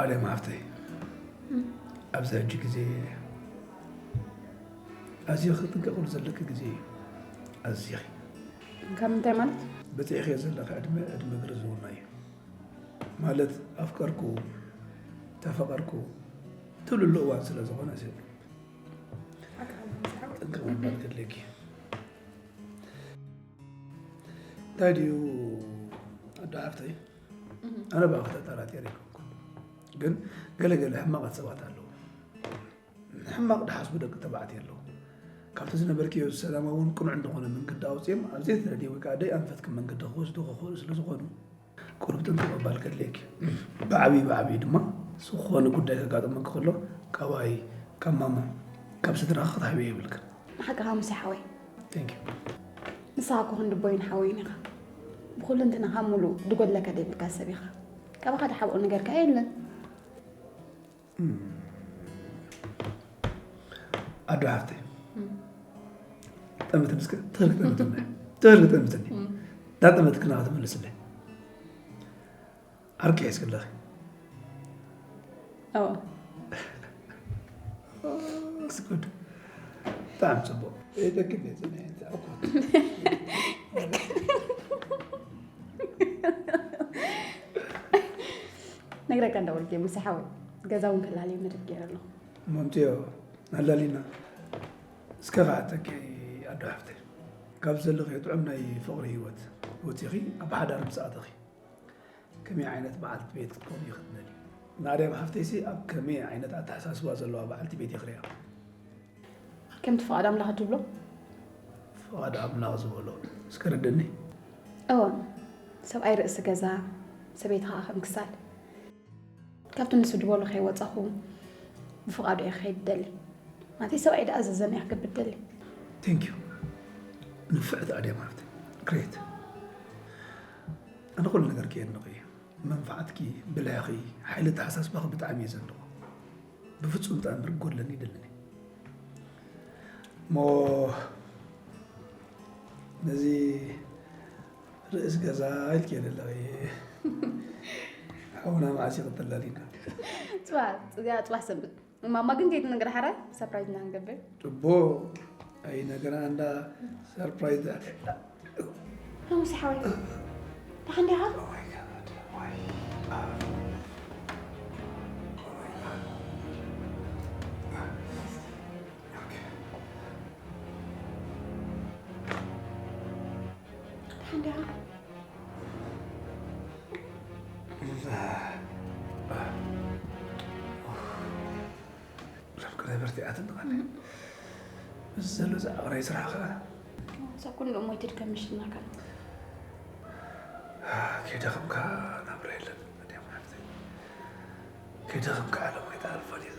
ኣለም ሃፍተይ፣ ኣብዚ ሕጂ ግዜ ኣዝዮ ክትጥንቀቕሉ ዘለኪ ግዜ እዩ። ኣዝዮ። ካብ ምንታይ ማለት? በፂሕክዮ ዘለኺ ዕድመ ዕድመ ግርዝውና እዩ። ማለት ኣፍቀርኩ፣ ተፈቐርኩ ትብልሉ እዋን ስለ ዝኾነ ሲ ጥንቅቕ ምባል ከድልየኪ። እንታይ ድዩ ኣዶ ሓፍተይ? ኣነ ብኣኺ ተጠራጢረ ኣይኮንኩን፣ ግን ገለ ገለ ሕማቓት ሰባት ኣለዉ። ሕማቕ ድሓስቡ ደቂ ተባዕትዮ ኣለዉ። ካብቲ ዝነበርክዮ ሰላማውን ቅኑዕን ዝኾነ መንገዲ ኣውፅኦም ኣብ ዘይተደልየ ወይ ከዓ ደይኣንፈትኪ መንገዲ ክወስዱ ክኽእሉ ስለ ዝኾኑ ቁሩብ ጥንቅቕ ምባል ከድልየኪ። ብዓብዪ ብዓብዪ ድማ ዝኾነ ጉዳይ ከጋጥመኪ ከሎ ካባይ፣ ካብ ማማ፣ ካብ ስድራኺ ክትሕብዮ የብልክን። ንሓቅኻ ሙሴ ሓወይ። Thank you። ንስኻ እኮ ክንዲ ቦይን ሓወይን ኢኻ። ብኹልንትናኻ ሙሉእ ድጎድለካ ደይብልካ ሰብ ኢኻ። ካባኻ ድሓብኦ ነገርካ የለን። ኣዶ ሓፍተይ፣ ጠምትን እስከ ትኽል ክጠምትና። ትኽል ክጠምትኒ። ዳጠመትክና ክትመልስለይ። ዓርቂ ሒዝክለኺ። ኣዎ። እስኩድ። ብጣዕሚ ጽቡቕ። ይጠቅም እየ ጽንሕ፣ ኣኮት። ነግረካ እንዳበልኩ እየ፣ ሙሴ ሓወይ። ገዛ እውን ከላልዮ መደብ ገይረ ኣለኹ። መምፅዮ ኣላሊና። እስከ ከዓተኪ ኣዶ ሓፍተይ፣ ካብ ዘለኽዮ ጥዑም ናይ ፍቕሪ ህይወት ወፂኺ ኣብ ሓዳር ምስ ኣተኺ ከመይ ዓይነት በዓልቲ ቤት ክትከውኒ ክትደልዩ? ንኣርያም ሓፍተይሲ ኣብ ከመይ ዓይነት ኣተሓሳስባ ዘለዋ በዓልቲ ቤት ይኽርያ? ከምቲ ፍቓድ ኣምላኽ እትብሎ? ፍቓድ ኣምላኽ ዝበሎ እስከ ረድእኒ። እወ፣ ሰብኣይ ርእሲ ገዛ፣ ሰበይቲ ኸዓ ከም ክሳድ። ካብቲ ንሱ ድበሎ ከይወፃኹ ብፍቓዱ እየ ክኸይድ ደሊ። ናተይ ሰብኣይ ድኣዘዘኒ እየ ክገብር ደሊ። Thank you ንፍዕቲ ኣድያም ሃፍቲ። Great። ኣነ ኩሉ ነገር ከየድንቕ እየ። መንፍዓትኪ፣ ብልሕኺ፣ ሓይሊ ኣተሓሳስባኺ ብጣዕሚ እየ ዘድንቖ። ብፍፁም ተኣምር ክጎድለኒ ኣይደልን እየ። እሞ ነዚ ርእስ ገዛ ኢልኪ ኣለኺ። ሓውና መዓስ ይቕጥል ኣሊና። ፅባሕ፣ እዚኣ ፅባሕ ሰንብት። ማማ ግን ከይትነግራ ሓራይ ሰርፕራይዝ ኢና ክንገብር። እቦ ኣይነግራ እንዳ ሰርፕራይዝ ዳ-፣ ሓሙስ ሓወይ። ደሓን ዲኻ? Oh my God፣ ዋይ። ደሓን ዲኻ? ሎምከ ነበርቲ ኣትንቐኒ። ምስ ዘሎ ዝዓቕረይ ስራሕ ኸ? ንሳ ኩሉ እሞ ኣይትድከም ምሽትናካ። ከይደኸምካ ናብራ የለን። ኣድያም ሓፍተይ። ከይደኸምካ ዓለም ኣይትኣልፋን እያ።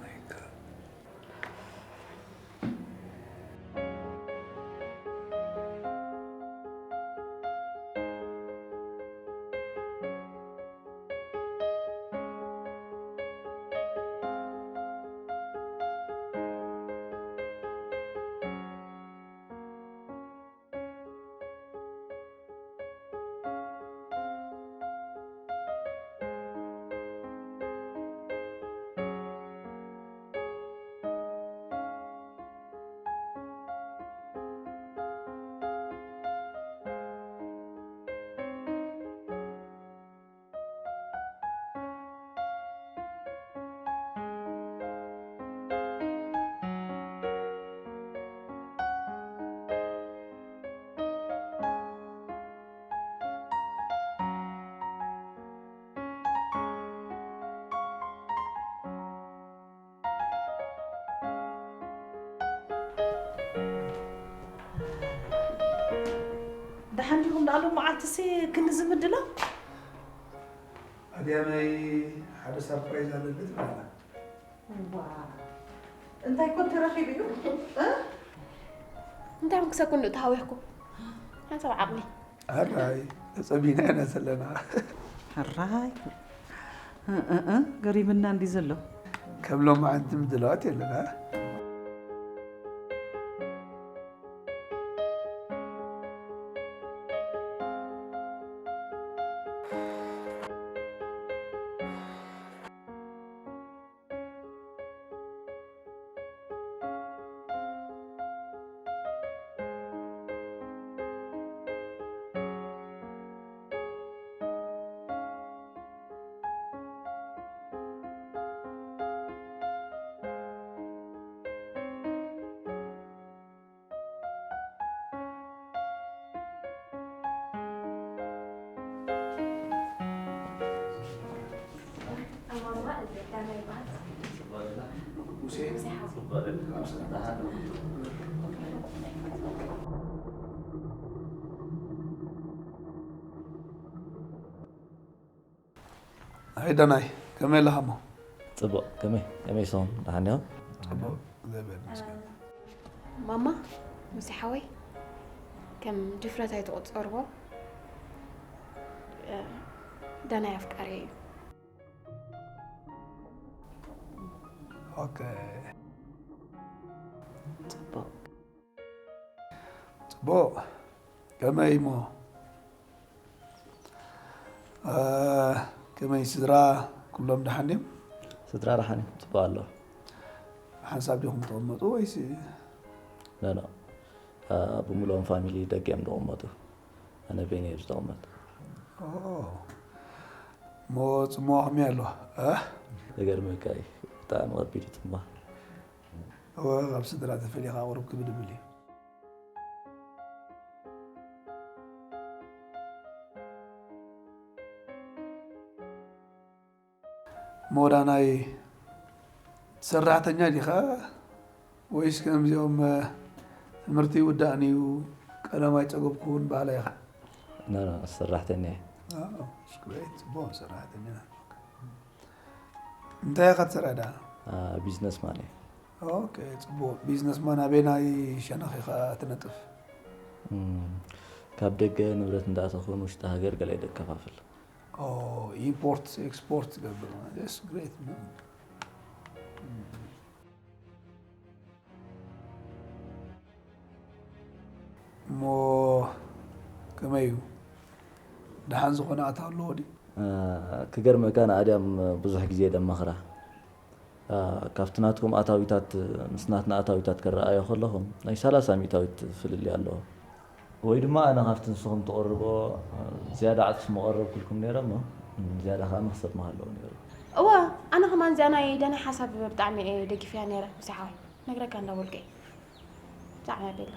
My God። ደሓን ዲኹም? ደኣ ሎም መዓልትሲ ክንዚ ምድላው? ኣድያመይ ሓደ ሰርፕራይዝ ኣለኒ ትብለና። ዋ፣ እንታይ ኮን ተረኺቡ እዩ? እ? እንታይ ኮን ክሰኩን ዶ ተሃዊኽኩ? ሓንሳብ ዓቕሊ። ኣራይ ተጸቢና ኢና ዘለና። ሕራይ እ፣ እ፣ እ፣ ገሪምና እንዲ ዘሎ። ከም ሎማዓንቲ ምድላዋት የለና። ሙሴ፣ ኣይ ዳናይ፣ ከመይ ኣለኻ እሞ? ጽቡቕ፣ ከመይ፣ ከመይ ኢኹም? ደሓን ዲኹም? ጽቡቕ፣ እግዚኣብሔር ይመስገን። ማማ፣ ሙሴ ሓወይ፣ ከም ድፍረት ኣይትቑጸርዎ። እ፣ ዳናይ ኣፍቃሪ እዩ። ኦኬ። ጽቡቕ። ጽቡቕ። ከመይ እሞ? እ፣ ከመይ ስድራ፣ ኩሎም ደሓን ድዮም? ስድራ ደሓን እዮም፣ ጽቡቕ ኣሎ። ሓንሳብ ዲኹም ትቕመጡ ወይስ? ኖ፣ ኖ። እ፣ ብምልኦም ፋሚሊ ደገ እዮም ዝቕመጡ። ኣነ በይነይ እየ ዝቕመጥ። ኦ። እሞ ጽምዋ ከመይ ኣሎ? እ? ይገርመካ እዩ፣ ብጣዕሚ ከቢድ እዩ ጽምዋ። እወ፣ ካብ ስድራ ተፈሊኻ ቁሩብ ክብድ ይብል እዩ። እሞ ዳናይ፣ ሰራሕተኛ ዲኻ ወይስ ከምዚኦም፣ እ፣ ትምህርቲ ይውዳእኒ እዩ፣ ቀለም ኣይጸገብኩን በሃላይ ኢኻ? ኖ፣ ኖ፣ ሰራሕተኛ እየ። ኣዎ፣ it's great፣ ጽቡቕ ሰራሕተኛ። እንታይ ኢኻ ትሰርሕ ደኣ? አ፣ ቢዝነስማን እየ። ኦኬ፣ ጽቡቕ። ቢዝነስማን ኣበየናይ ሸነኽ ኢኻ ትነጥፍ? እም፣ ካብ ደገ ንብረት እንዳእተኹ ንውሽጢ ሃገር ገለ ደከፋፍል። ኦ፣ ኢምፖርት ኤክስፖርት ትገብር ማለት፣ that's great። እሞ ከመይ እዩ? ደሓን ዝኾነ ኣታዊ ኣለዎ ድዩ? እ፣ ክገርመካ ንኣድያም ብዙሕ ግዜ ደማኽራ። እ፣ ካብቲ ናትኩም ኣታዊታት ምስ ናትና ኣታዊታት ክረኣዮ ከለኹም ናይ ሰላሳ ሚእታዊት ፍልልይ ኣለዎ። ወይ ድማ ኣነ ካብቲ ንስኹም ትቕርቦ ዝያዳ ዕጽፊ ምቐረብኩልኩም ነይረ እሞ ዝያዳ ከኣ መኽሰብ ምሃለዎ ነይሩ። እወ፣ ኣነ ከማን እዚኣ ናይ ዳናይ ሓሳብ ብጣዕሚ እየ ደጊፈያ ነይረ፣ ሙሴ ሓወይ። ነግረካ እንዳበልኩ እየ። ብጣዕሚ እያ ቤላ።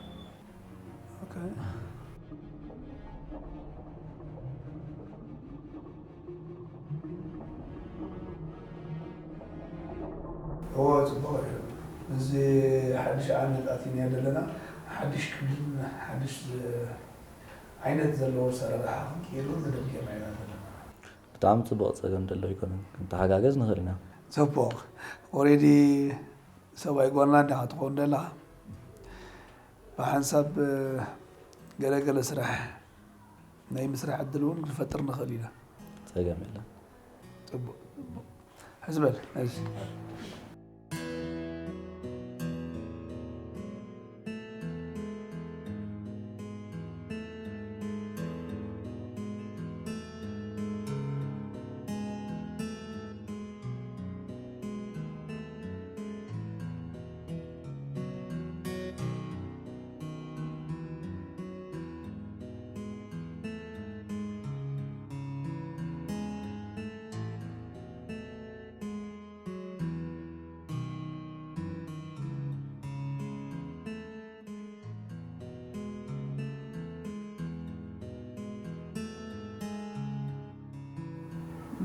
ኦኬ። እወ፣ ጽቡቕ እዩ። እዚ ሓድሽ ዓመት ኣቲና ዘለና፣ ሓድሽ ቅድም፣ ሓድሽ ዝ-፣ ዓይነት ዘለዎ ኣሰራርሓ ክንቅይር እውን ተደሚርና ኢና ዘለና። ብጣዕሚ ጽቡቕ፣ ጸገም ደሎ ኣይኮነን። ክንተሓጋገዝ ንኽእል ኢና። ጽቡቕ። ኦሬዲ ሰብኣይ ጓልና እንዲኻ ትኸውን ደለኻ። ብሓንሳብ፣ እ፣ ገለ ገለ ስራሕ ናይ ምስራሕ ዕድል እውን ክንፈጥር ንኽእል ኢና። ጸገም የለን። ጽቡቕ፣ ጽቡቕ። ሕዝ በል፣ ሕዝ።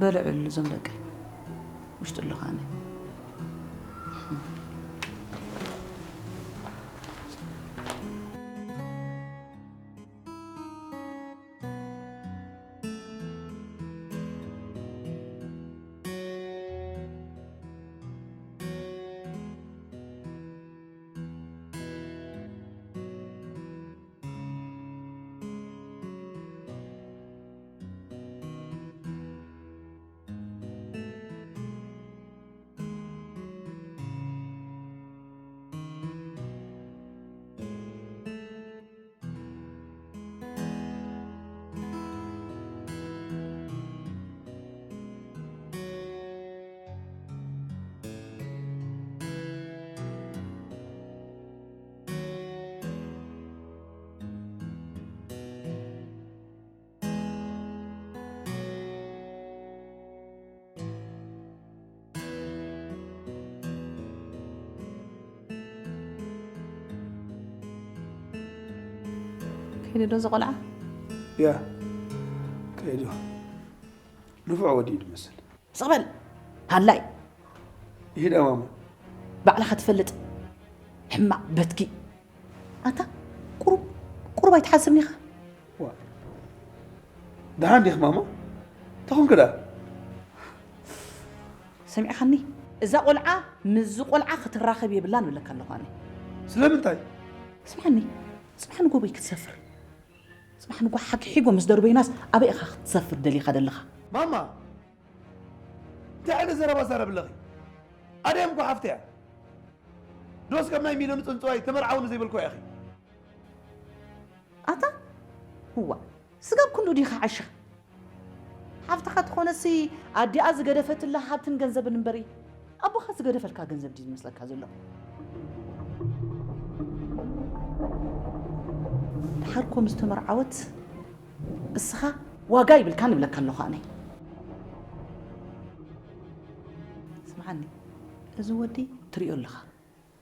በልዕሉ እዞም ደቂ ውሽጢ ኣለኹ ኣነ። ከይዱ ዶ እዚ ቆልዓ? ያ፣ ከይዱ። ንፉዕ ወዲ እዩ ዝመስል። ስቕ በል። ፓላይ ይሄዳ ማማ ባዕልኻ ትፈልጥ ሕማቕ በትኪ። ኣታ ቁሩብ ቁሩብ ኣይትሓስብን ኢኻ። ዋ ደሓን ዲኽ ማማ ተኾንክ ዳ ሰሚዕኻኒ? እዛ ቆልዓ ምስዚ ቆልዓ ክትራኸብ የብላን እብለካ ኣለኹ ኣነ። ስለምንታይ ስምዓኒ፣ ጽባሕ ንጎቦይ ክትሰፍር፣ ጽባሕ ንጎ ሓግሒጎ ምስ ደርበይናስ ኣበይ ኢኻ ክትሰፍር ደሊኻ ደለኻ? ማማ እንታይ ዓይነት ዘረባ ዛረብ ኣለኺ ኣደይ እኮ ሓፍቲ እያ ዶስ ከም ናይ ሚሊዮን ጽንጽዋይ ተመርዓውኒ ዘይበልኩ ኢኺ ኣታ እዋ ስጋብ ክንዱ ዲኻ ዓሻ? ሓፍትኻ ትኾነሲ ኣዲኣ ዝገደፈትላ ሃብትን ገንዘብን እምበሪ ኣቦኻ ዝገደፈልካ ገንዘብ ድዩ ዝመስለካ ዘሎ? ድሓር ኮ ምስ ተመርዓወት እስኻ ዋጋ ይብልካን እብለካ ኣለኹ ኣነ። ስምዓኒ፣ እዚ ወዲ ትሪኦ ኣለኻ፣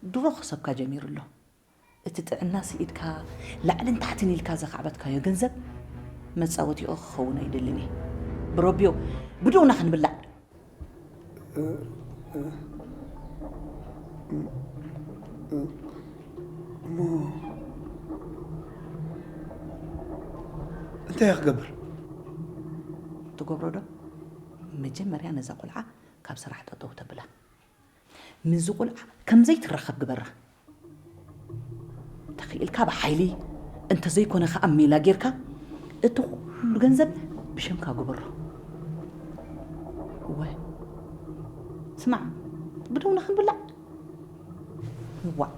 ድሮ ክሰብካ ጀሚሩ ኣሎ። እቲ ጥዕና ስኢድካ ላዕልን ታሕትን ኢልካ ዘኻዕበትካዮ ገንዘብ መጻወቲኦ ክኸውን ኣይደልን እየ። ብረቢዮ ብድኡና ክንብላዕ። እንታይ እየ ክገብር? ትገብሮ ዶ? መጀመርያ ነዛ ቆልዓ ካብ ስራሕ ጠጠው ተብላ። ምስዚ ቆልዓ ከምዘይትራኸብ ግበራ። ተኽኢልካ ብሓይሊ እንተዘይኮነ ከዓ ሜላ ጌርካ እቲ ኩሉ ገንዘብ ብሸምካ ግበሮ። እወ ስማዕ፣ ብደውና ክንብላዕ ዋእ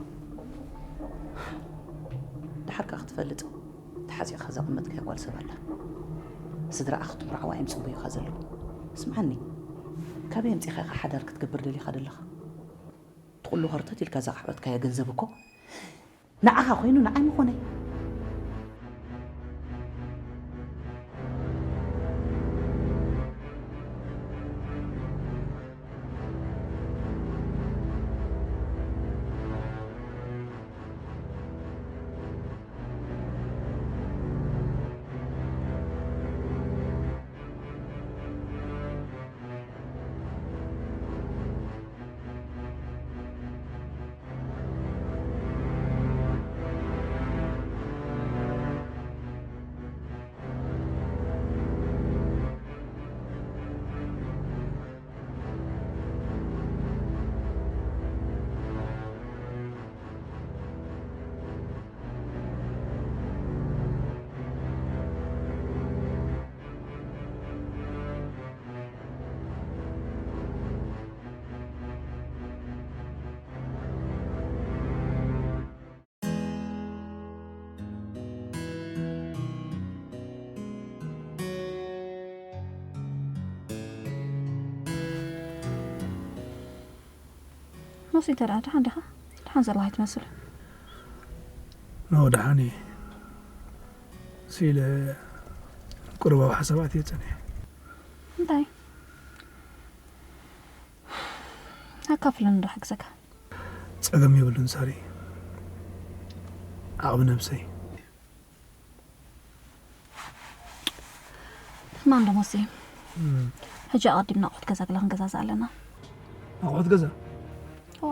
ደሓር ከዓ ክትፈልጥ ተሓፂኻ ዘቐመጥካያ ጓል ሰብ ኣላ። ስድራኣ ክትምርዓዋ እዮም ፅበዩኻ ዘለዉ። ስምዓኒ፣ ካበይ ኣምፂኻ ኢኻ ሓዳር ክትገብር ደሊኻ ደለኻ? ትቕሉ ኸርተት ኢልካ ዘኻዕበትካዮ ገንዘብ እኮ ንዓኻ ኮይኑ ንዓይ ምኾነይ። ኖሲ እንተ ደኣ ደሓን ዲኻ? ደሓን ዘለኻ ኣይትመስል። ኖ ደሓን እየ። ስኢለ ቁሩባዊ ሓሳባት እየ ጸኒሐ። እንታይ? ኣካፍለኒ ዶ ሓግዘካ? ጸገም የብሉን ሳሪ። ዓቕሚ ነብሰይ። ማን ደሞሲ? ሕጂ ኣቐዲምና ኣቑሑት ገዛ ገለ ክንገዛዝእ ኣለና። ኣቑሑት ገዛ? ኦ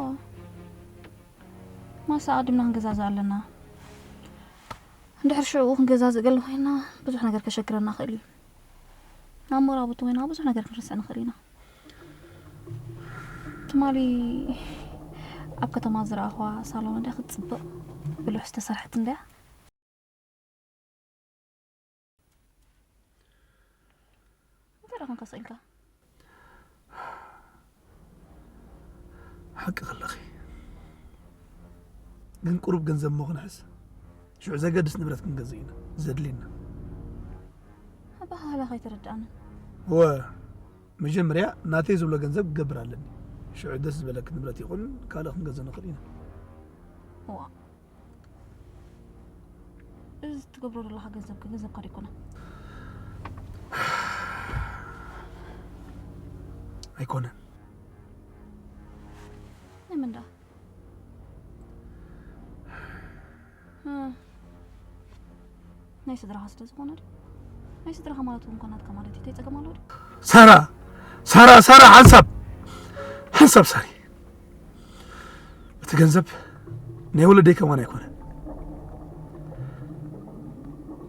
ማሳ ኣቐዲምና ክንገዛዝእ ኣለና። እንድሕር ሽዑ ክንገዛዝእ ገለ ኮይና ብዙሕ ነገር ከሸግረና ይኽእል እዩ። ናብ ሞራቡቱ ኮይና ብዙሕ ነገር ክንርስዕ ንኽእል ኢና። ትማሊ ኣብ ከተማ ዝረኣኽዋ ሳሎን እንድያ ክትጽብቕ ብልሕ ዝተሰርሐት እንድያ። እንታይ ደኣ ኮንካ ስቕ ኢልካ? ሓቂ ከለኺ ግን ቁሩብ ገንዘብ እሞ ክንሕዝ ሽዑ ዘገድስ ንብረት ክንገዝእ ኢና ዘድልየና። ኣበሃህላኻ ኣይተረድኣንን። ወ መጀመርያ ናተይ ዝብሎ ገንዘብ ክገብር ኣለኒ። ሽዑ ደስ ዝበለኪ ንብረት ይኹን ካልእ ክንገዝእ ንኽእል ኢና። እዋ እዚ ትገብሮ ዘለኻ ገንዘብ ግን ገንዘብካ ዶ ኣይኮነን? ኣይኮነን። ናይ መን ደኣ? እ፣ ናይ ስድራኻ ስለ ዝኾነ ድዩ? ናይ ስድራኻ ማለት እውን እኮ ናትካ ማለት እዩ። እንታይ ጸገም ኣለዎ ድዩ? ሳራ ሳራ ሳራ ሓንሳብ ሓንሳብ ሳሪ፣ እቲ ገንዘብ ናይ ወለደይ ከማን ኣይኮነን።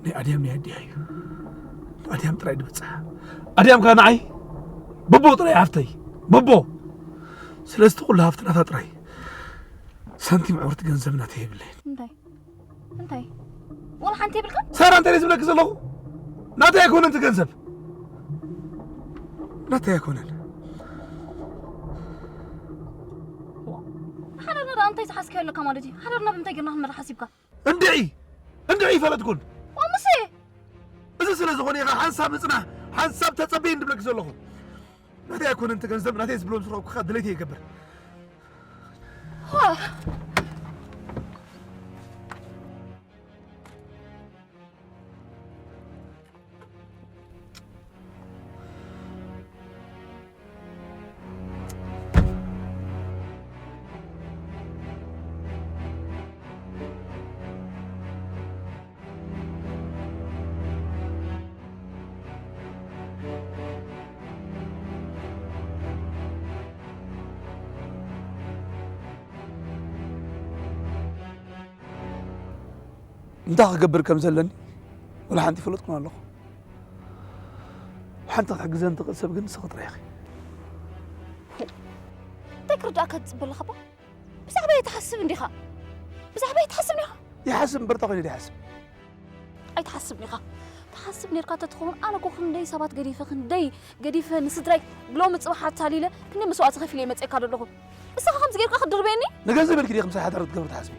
ናይ ኣድያም ናይ ኣዲያ እዩ። ኣድያም ጥራይ ድብጽሓ። ኣድያም ከኣ ንዓይ በቦ ጥራይ ሃፍተይ። በቦ። ስለዚ እቲ ኩሉ ሃፍቲ ናታ ጥራይ። ሳንቲም ዕውርቲ ገንዘብ ናተይ የብለይን። እንታይ? እንታይ? ዋላ ሓንቲ የብልካ? ሳራ፣ እንታይ ዝብለኪ ዘለኹ? ናተይ ኣይኮነን እቲ ገንዘብ። ናተይ ኣይኮነን። ሓዳርና ደኣ እንታይ ዝሓዝካዮ ኣለካ ማለት እዩ? ሓዳርና ብምንታይ ጌርና ክንመርሕ ሓሲብካ? እንድዒ! እንድዒ ይፈለጥኩን። ዋምሴ! እዚ ስለ ዝኾነ ኢኻ ሓንሳብ ንጽናሕ፣ ሓንሳብ ተጸበይን ድብለኪ ዘለኹ። ናተይ ኣይኮነን እቲ ገንዘብ፣ ናተይ ዝብሎም ዝረኽብኩኻ ድሌት ይገብር። ዋ! እንታይ ክገብር ከም ዘለኒ ወላ ሓንቲ ይፈለጥኩን ኣለኹ። ሓንቲ ክትሕግዘኒ ትኽእል ሰብ ግን ንስኺ ጥራይ ኢኺ። እንታይ ክርዳእካ ትጽበ ኣለኻ እባ? ብዛዕባይ ትሓስብ እንዲኻ? ብዛዕባይ ትሓስብ እንዲኻ? ይሓስብ እምበር እንታይ ኮይኑ ይሓስብ? ኣይትሓስብን ኢኻ። ትሓስብ ኔርካ ተትኸውን፣ ኣነ እኮ ክንደይ ሰባት ገዲፈ፣ ክንደይ ገዲፈ ንስድራይ ብሎሚ ጽባሕ ኣታሊለ፣ ክንደይ መስዋእቲ ከፊለ እየ መጺኤካ ዘለኹ። ንስኻ ከምዚ ጌርካ ክትድርበየኒ? ንገንዘብ ኢልኪ ዲኺ ምሳይ ሓዳር ክትገብሪ ትሓስቢ?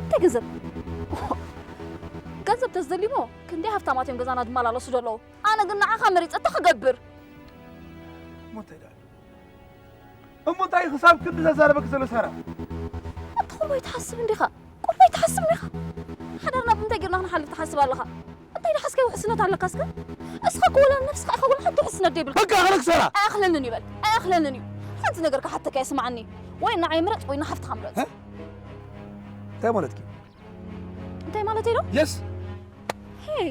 እንታይ ገንዘብ? ገንዘብ ተዝደልዩሞ ክንደይ ሃፍታማት እዮም ገዛና ዝመላለሱ ዘለዉ። ኣነ ግን ንዓኻ መሪጸ እንታይ ክገብር? እሞ እንታይ ደኣ? እሞ እንታይ እዩ ክሳብ ክንዲ ዘዛረበኪ ዘሎ ሳራ? ኣታ ቁሩብ ኣይትሓስብ እንዲኻ? ቁሩብ ኣይትሓስብ እንዲኻ? ሓዳርና ብምንታይ ጌርና ክንሓልፍ ትሓስብ ኣለኻ? እንታይ ደሓስካይ ውሕስነት ኣለካ እስከ? እስኻ እኮ ወላ ንነብስኻ ኢኻ ወላ ሓንቲ ውሕስነት ዘይብልካ። በቃ ኣኽለክ ሳራ! ኣይኣኽለንን እዩ በል። ኣይኣኽለንን እዩ። ሓንቲ ነገር ክሓተካ እየ ስምዓኒ። ወይ ንዓይ ምረጽ ወይ ንሓፍትኻ ምረጽ። እ? እንታይ ማለትኪ? እንታይ ማለተይ ዶ? የስ! ሄይ!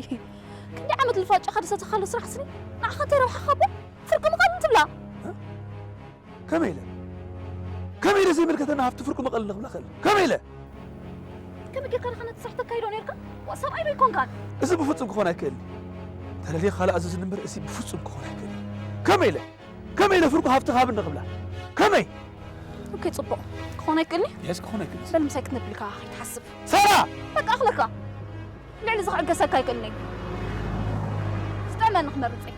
ክንደይ ዓመት ልፋጫኻ ድሰተኻሉ ስራሕ ስኒ? ንዓኻ እንታይ ረብሓኻ እሞ? ፍርቂ ምቓል እንትብላ? እ? ከመይ ኢለ? ከመይ ኢለ ዘይምልከተና ሃፍቲ ፍርቁ መቐል ንኽብላ ኽእል? ከመይ ኢለ? ከመይ ጌርካ ዲኻ ነቲ ስራሕ ተካይዶ ኔርካ? ዋ፣ ሰብኣይ ዶ ኣይኮንካን? እዚ ብፍጹም ክኾን ኣይክእልን። ተለልየ ካልእ ኣዘዝኒ እምበር እዚ ብፍጹም ክኾን ኣይክእልን። ከመይ ኢለ? ከመይ ኢለ ፍርቁ ሃፍቲ ሃብኒ ክብላ? ከመይ? ኦኬ፣ ጽቡቕ። ክኾን ኣይክእልን እዩ? የስ፣ ክኾን ኣይክእልን። በል ምሳይ ክትነብልካ ከይትሓስብ። ሳራ! በቃ ኣኽለካ። ልዕሊ እዚ ክዕገሰካ ኣይክእልን እዩ። ዝጥዕመኒ ክመርጽ እየ።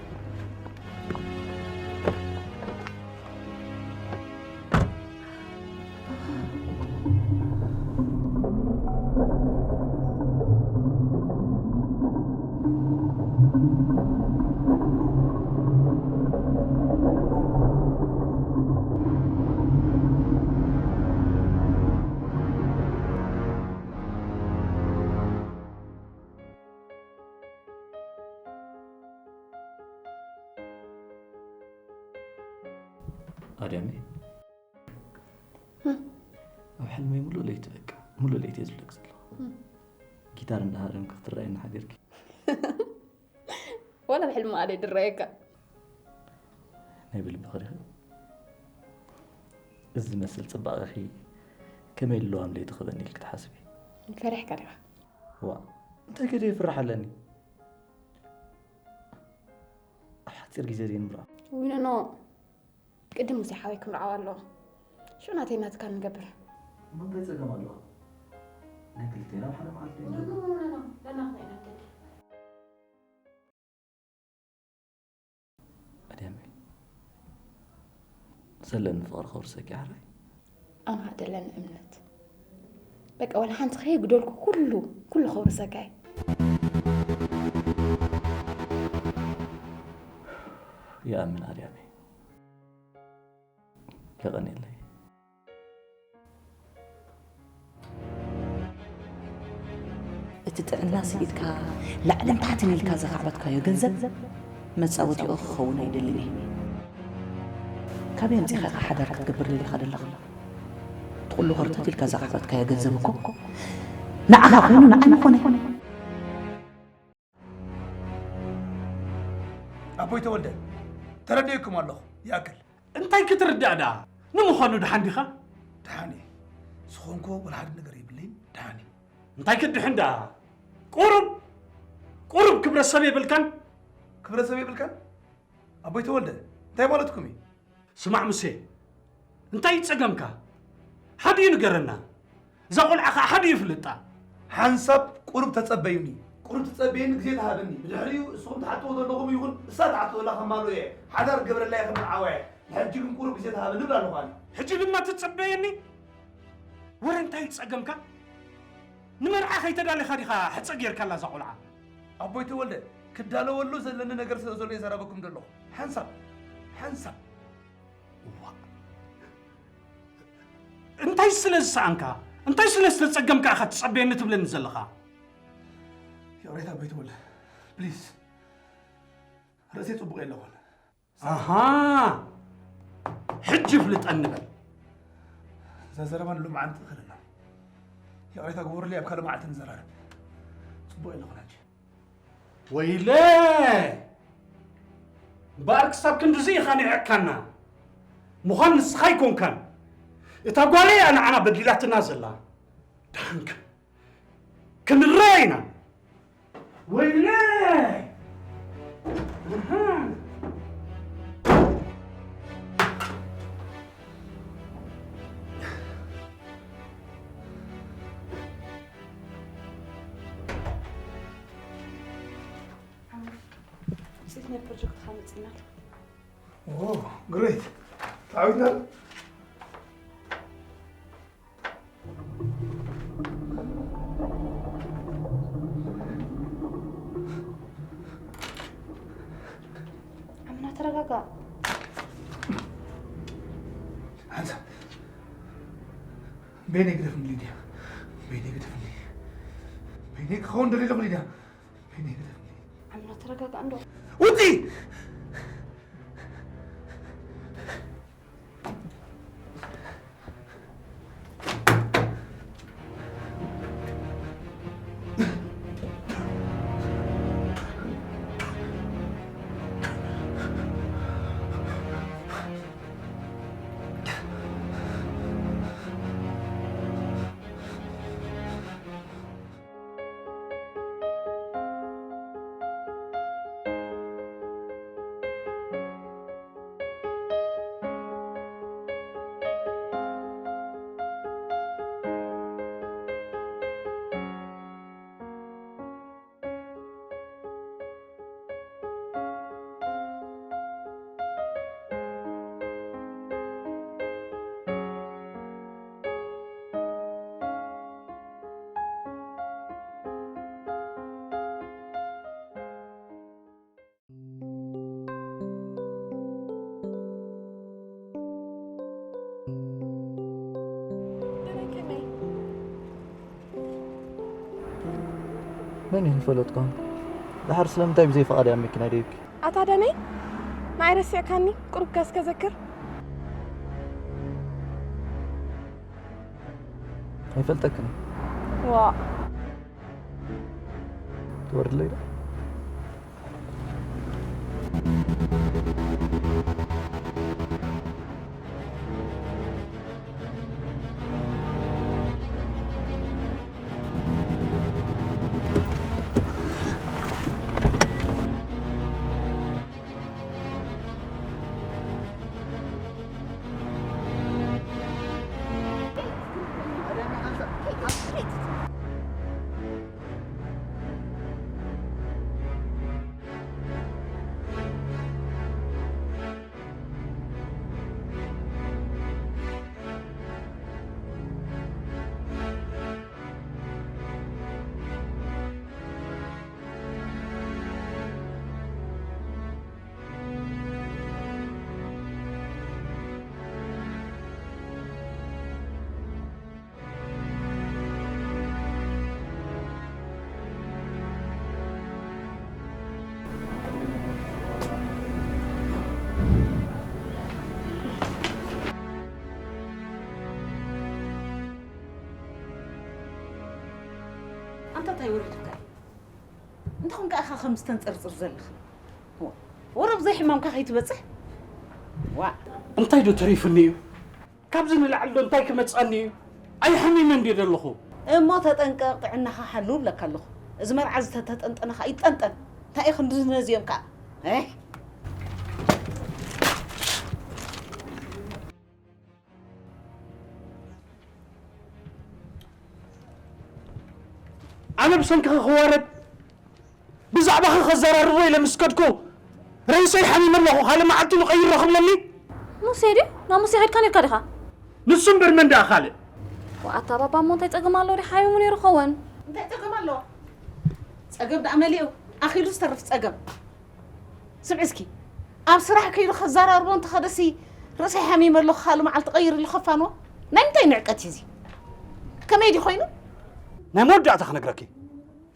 ኣድያመይ፣ እም። ኣብ ሕልመይ ሙሉእ ለይቲ፣ በቃ፣ ሙሉእ ለይቲ እየ ዝብለኪ ዘለኹ። እም። ጊታር እንዳሃረምኪ ክትረኣይኒ ሓዲርኪ። ዋላ ኣብ ሕልሚ ኣደይ ድረኣየካ። ናይ ብልቢ ክሪኺ፣ እዚ ዝመስል ጽባቐኺ ከመይ ልዋም ለይቲ ክበኒ ኢልኪ ትሓስቢ? ፈሪሕካ ዲኻ? ዋ፣ እንታይ ከ ደይፍራሕ ኣለኒ? ኣብ ሓጺር ግዜ ዘይንምርዖ። ዊኖኖ፣ ቅድም ሙሴ ሓወይ ክንርዓው ኣለዎ። ሽዑ ናተይ ናትካ ንገብር። እሞ እንታይ ጸገም ኣለዎ? ናይ ክልቴና ኣብ ሓደ መዓልቲ ኖ፣ ኖ፣ ኖ፣ ኖ፣ ኖ። በናትና ኢና ንደሊ። ኣድያመይ፣ ዘለኒ ፍቕሪ ከውርሰኪ ሓራይ። ኣነ ኸኣ ደለኒ እምነት። በቃ፣ ዋላ ሓንቲ ከይጉደልኩ ኩሉ፣ ኩሉ ከውርሰካ እየ። ይኣምን ኣድያመይ። የቐንየለይ። እቲ ጥዕና ስኢትካ ላዕልን ታሕትን ኢልካ ዘኻዕበትካዮ ገንዘብ መጻወቲኦ ክኸውን ኣይደልን እየ። ካበይ ኣምጺኻ ኢኻ ሓዳር ክትገብር ደሊኻ ዘለኻ? እቲ ኩሉ ከርተት ኢልካ ዘኻዕበትካዮ ገንዘብ እኮ ንዓኻ ኮይኑ ንዓይ ምኾነ። ኣቦይ ተወልደ፣ ተረዲኤኩም ኣለኹ። ይኣክል። እንታይ ክትርዳእ ደኣ? ንምዃኑ ደሓን ዲኻ? ደሓን እየ። ዝኾንኮ ወላ ሓደ ነገር የብለይን፣ ደሓን እየ። እንታይ ክትድሕን ደኣ? ቁሩብ፣ ቁሩብ ክብረት ሰብ የብልካን? ክብረት ሰብ የብልካን? ኣቦይ ተወልደ፣ እንታይ ማለትኩም እዩ? ስማዕ ሙሴ፣ እንታይ እዩ ጸገምካ? ሓዲኡ ንገረና። እዛ ቆልዓ ኸዓ ሓዲኡ ይፍልጣ። ሓንሳብ ቁሩብ ተጸበዩኒ። ቁሩብ ትጸበየኒ ግዜ ተሃበኒ። ብድሕሪኡ እስኹም ትሓትዎ ዘለኹም ይኹን እሳ ትሓትዎ ዘላ ከማልኦ እየ። ሓዳር ክገብረላ እየ፣ ከምርዓዋ እየ። ንሕጂ ግን ቁሩብ ግዜ ተሃበኒ እብል ኣለኹ ኣነ። ሕጂ ድማ ትጸበየኒ? ወረ እንታይ እዩ ጸገምካ? ንመርዓ ከይተዳለኻ ዲኻ ሕጸ ጌርካላ እዛ ቆልዓ? ኣቦይ ተወልደ፣ ክዳለወሉ ዘለኒ ነገር ስለ ዘሎ እየ ዘራበኩም ዘለኹ። ሓንሳብ፣ ሓንሳብ። እዋእ። እንታይ ስለ ዝሰኣንካ? እንታይ ስለ ዝተጸገምካ ኢኻ ትጸበየኒ ትብለኒ ዘለኻ? ይቕሬታ ኣቦይ ተወልደ፣ ፕሊዝ። ርእሰይ ጽቡቕ የለኹን። ኣሃ፣ ሕጂ ፍልጠኒ በል። እዛ ዘረባ ንሎማዓንቲ ትኽእለና። ይቕሬታ ግበሩለይ፣ ኣብ ካልእ መዓልቲ ንዘራረብ። ጽቡቕ የለኹን ሕጂ። ወይለ! እምበኣር ክሳብ ክንድዚ ኢኻ ንዒቕካና። ምዃን ንስኻ ኣይኮንካን። እታ ጓለይ እያ ንዓና በዲላትና ዘላ። ደሓንካ። ክንረኣይ ኢና። ወይለይ! ኣሃ። ውፅኢት ናይ ፕሮጀክትኻ መፂእና ኣሎ። ኦ፣ ግሬት። ተዓዊትና። ኣምና ተረጋጋ። ሓንሳብ በይነይ ግደፍኒ ሊድያ። በይነይ ግደፍኒ። በይነይ ክኸውን ደልየ ኣለኹ ሊድያ። በይነይ ግደፍኒ። ኣምና ተረጋጋ እንዶ። ውፂ! መን እዩ ዝፈለጥኩም? ድሓር ስለምንታይ ብዘይ ፍቓድ ኣብ መኪና ደይብኪ? ኣታ ደነይ፣ ንዓይ ረሲዕካኒ? ቁሩብ ከ እስከ ዘክር። ኣይፈልጠክን። ዋእ። ትወርድለይ ዶ? ኣንታ እንታይ ወሪዱካ እዩ? እንተኾንካ ኢኻ ከም ዝተንጸርጽር ዘለኻ። ዋ፣ ወረ ብዘይ ሕማምካ ከይትበጽሕ። ዋ። እንታይ ዶ ተሪፉኒ እዩ? ካብዚ ንላዕሊ ዶ እንታይ ክመጽኣኒ እዩ? ኣይሓሚመ እንድየ ዘለኹ። እሞ ተጠንቀቕ፣ ጥዕናኻ ሓሉ እብለካ ኣለኹ። እዚ መርዓ ዝተተጠንጠነ ኸኣ ይጠንጠን። እንታይ እዩ ክንዲ ነዚኦም ከኣ? ኤህ! ኣነ ብሰንክኺ ክዋረድ ብዛዕባኺ ከዘራርቦ ኢለ ምስ ከድኩ ርእሰይ ሓሚመ ኣለኹ። ካልእ መዓልቲ ንቐይሮ ክብለኒ። ሙሴ ድዩ? ናብ ሙሴ ከድካ ነርካ ዲኻ? ንሱ እምበር መን ደኣ ካልእ? ዋእ ኣታ ባባ እሞ እንታይ ጸገም ኣለዎ ድዩ? ሓሚሙ ነይሩ ክኸውን። እንታይ ጸገም ኣለዎ? ጸገም ደኣ መሊኡ ኣኺሉ ዝተርፍ ጸገም። ስምዒ እስኪ ኣብ ስራሕ ከይዱ ከዘራርቦ እንተኸደሲ ርእሰይ ሓሚመ ኣለኹ ካልእ መዓልቲ ቀይርሉ ከፋንዎ። ናይ ምንታይ ንዕቀት እዩ እዚ? ከመይ ድዩ ኮይኑ? ናይ መወዳእታ ክነግረኪ።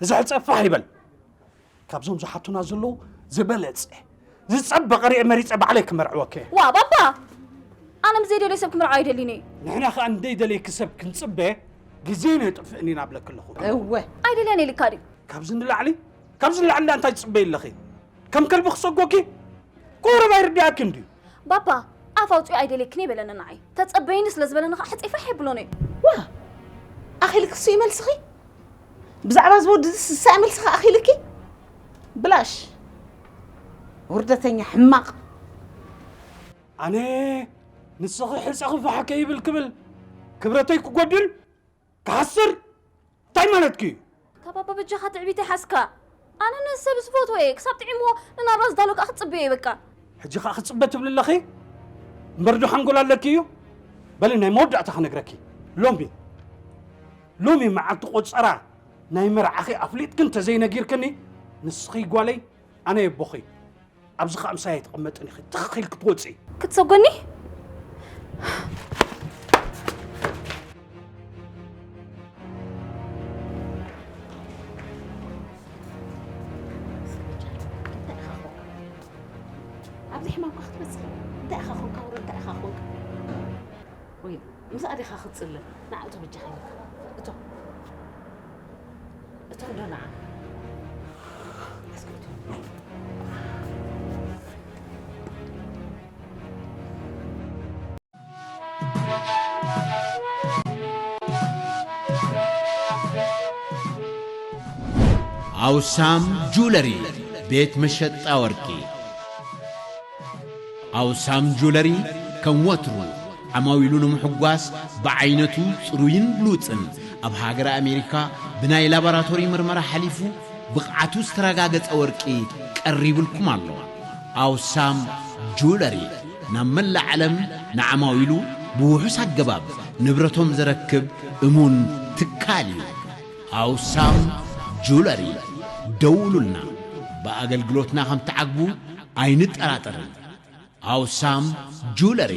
እዚ ሕጸ ፋሕ ይበል። ካብዞም ዝሓቱና ዘለዉ ዝበለጸ ዝጸበቐ ሪኤ መሪጸ ባዕለይ ክመርዕወኪ እየ። ዋእ ባባ! ኣነ ምስ ዘይደልዮ ሰብ ክምርዓው ኣይደልን እየ። ንሕና ኸኣ ንደይደለየኪ ሰብ ክንጽበ ግዜ ነጥፍእን ኢና እብለኪ ኣለኹ። እወ። ኣይደልያን እየ ኢልካ ድዩ? ካብዚ ንላዕሊ ካብዚ ንላዕሊ እንታይ ትጽበዪ ኣለኺ? ከም ከልቢ ክሰጎኪ? ቁሩብ ኣይርድኣክን ድዩ? ባባ ኣፍ ኣውጺኡ ኣይደልየክን እየ በለኒ ንዓይ። ተጸበይኒ ስለ ዝበለኒ ኸኣ ሕጸይ ፋሕ የብሎን እየ። ዋእ! ኣኺልኪ እሱ እዩ መልስኺ? ብዛዕባ እዚ ወዲ እዚ ስሳይ መልስኺ ኣኺልኪ? ብላሽ! ውርደተኛ ሕማቕ! ኣነ ንስኺ ሕጸኺ ፋሕ ከይብል ክብል ክብረተይ ክጎድል? ክሓስር? እንታይ ማለትኪ እዩ? ኣታ ባባ በጃኻ ትዕቢት ኣይሓዝካ። ኣነ ነዚ ሰብ ዝፈትዎ እየ። ክሳብ ጥዒምዎ ንናብራ ዝዳሎ ከኣ ክጽበዮ እየ በቃ። ሕጂ ከኣ ክጽበ ትብሊ ኣለኺ? እምበር ዶ ሓንጎል ኣለኪ እዩ? በሊ ናይ መወዳእታ ክነግረኪ። ሎሚ ሎሚ መዓልቲ ቆጸራ ናይ መርዓኺ ኣፍሊጥኪ እንተዘይነጊርክኒ ንስኺ ጓለይ ኣነ የቦኺ። ኣብዚ ኸኣ ምሳይ ኣይትቕመጥን ኢኺ ትኽ ኢልኪ ትወጺ። ክትሰጎኒ? ኣብዚ ሕማምካ ክትመጽእ እንታይ ኢኻ ኾንካ ውረ እንታይ ኢኻ ኾንካ? ወይ ምስኣ ዲኻ ክትጽለ? ንዓ እቶ በጃኻ ኢለካ። እቶ። እቶ እንዶ ንዓ። እስኪ እቶ። ኣውሳም ጁለሪ ቤት መሸጣ ወርቂ። ኣውሳም ጁለሪ ከም ወትሩ ዓማዊሉ ንምሕጓስ ብዓይነቱ ጽሩይን ብሉጽን ኣብ ሃገረ ኣሜሪካ ብናይ ላቦራቶሪ ምርመራ ሓሊፉ ብቕዓቱ ዝተረጋገጸ ወርቂ ቀሪቡልኩም ኣሎ። ኣውሳም ጁለሪ ናብ መላእ ዓለም ንዓማዊሉ ብውሑስ ኣገባብ ንብረቶም ዘረክብ እሙን ትካል እዩ። ኣውሳም ጁለሪ ደውሉልና። ብኣገልግሎትና ከም ትዓግቡ ኣይንጠራጠርን። ኣውሳም ጁለሪ።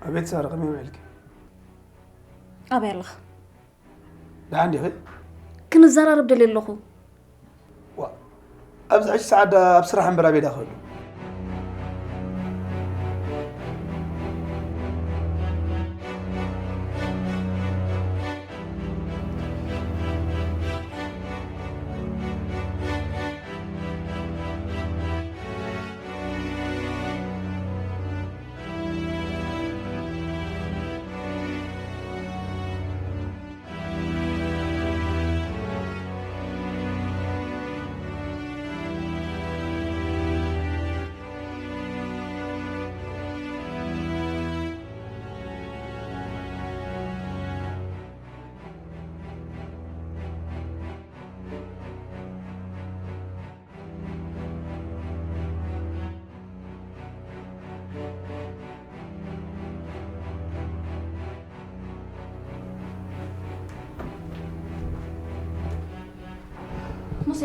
ኣቤት ሳራ፣ ከመይ ውዒልኪ? ኣበይ ኣለኻ? ደሓን ዲኺ? ክንዘራረብ ደልየ ኣለኹ። ዋ፣ ኣብዚ ሕጂ ሰዓት ደኣ ኣብ ስራሕ እምበር ኣበይ ደኣ ክህሉ? ሙሴ።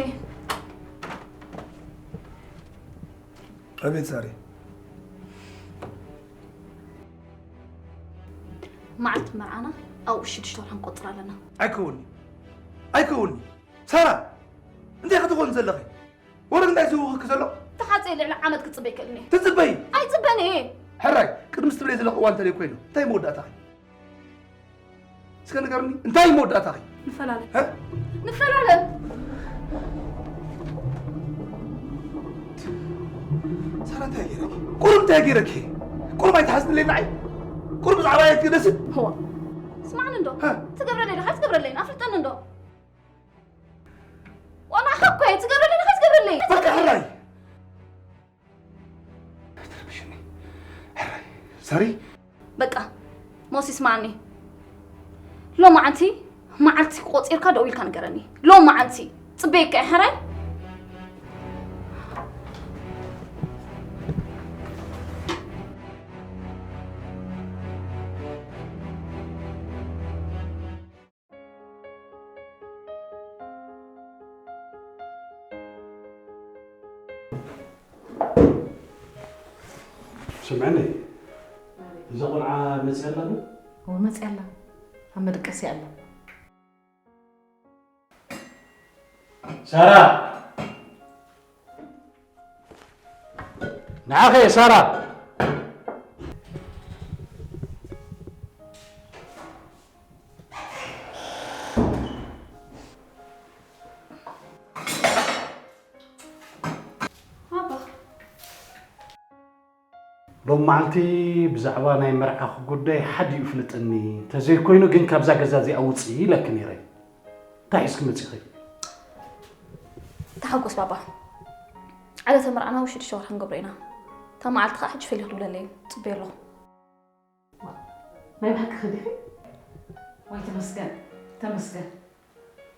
ኣቤት ሳሪ። መዓልቲ መርዓና ኣብኡ ሽዱሽተ ወርሒ ንቆጽር ኣለና። ኣይከውንኒ፣ ኣይከውንኒ። ሳራ፣ እንታይ ክትኾን ዘለኺ? ወረ እንታይ ዝውኽክ ዘሎ? ተሓጽየ ልዕሊ ዓመት ክጽበ ይክእልኒ። ትጽበይ? ኣይጽበን እየ። ሕራይ፣ ቅድሚ ዝትብለይ ዘለኺ እዋን እንተደይ ኮይኑ፣ እንታይ መወዳእታኺ? እስከ ንገርኒ፣ እንታይ መወዳእታኺ? ንፈላለ። ሀ? ንፈላለ። ሳራ፣ እንታይ ገይረኪ? ቁሩብ እንታይ ገይረኪ? ቁሩብ ኣይትሓዝንለይ ንዓይ? ቁሩብ ብዛዕባ ኣይትግደስን? ህዋ፣ ስማዕኒ እንዶ። ሀ? ትገብረለይ ዶ? ኣይትገብረለይን? ኣፍልጠኒ እንዶ። ዋና ሓኮይ፣ ትገብረለይ ዶ? ኣይትገብረለይን? በቃ፣ ሕራይ። ኣይትረብሽኒ። ሕራይ። ሳሪ። በቃ፣ ሞሲ ስማዕኒ። ሎማዓንቲ መዓልቲ ቆጺርካ ደው ኢልካ ንገረኒ። ሎማዓንቲ ጽበየካ እየ፣ ሕራይ። ስምዕኒ፣ እዛ ቆልዓ መፅያ ኣላ ዶ? እወ፣ መፅያ ኣላ። ኣብ መደቀሲ ኣላ። ሳራ! ንዓኸ ሳራ! ኣባ። ሎም መዓልቲ ብዛዕባ ናይ መርዓኺ ጉዳይ ሓዲኡ ፍለጠኒ፣ እንተዘይኮይኑ ግን ካብዛ ገዛ እዚኣ ውፅኢ ኢለኪ ነይረ። እንታይ ሒዝኪ መፂኺ? ተሓጎስ ባባ። ዕለተ መርዓና ኣብ ሽዱሽተ ወርሒ ክንገብሮ ኢና። እታ መዓልቲ ከዓ ሕጂ ፈልዩ ክብለለይ እዩ። ፅበዮ ኣለኹ። ናይ ብሓቂ ኸዲኺ? ዋይ ተመስገን፣ ተመስገን።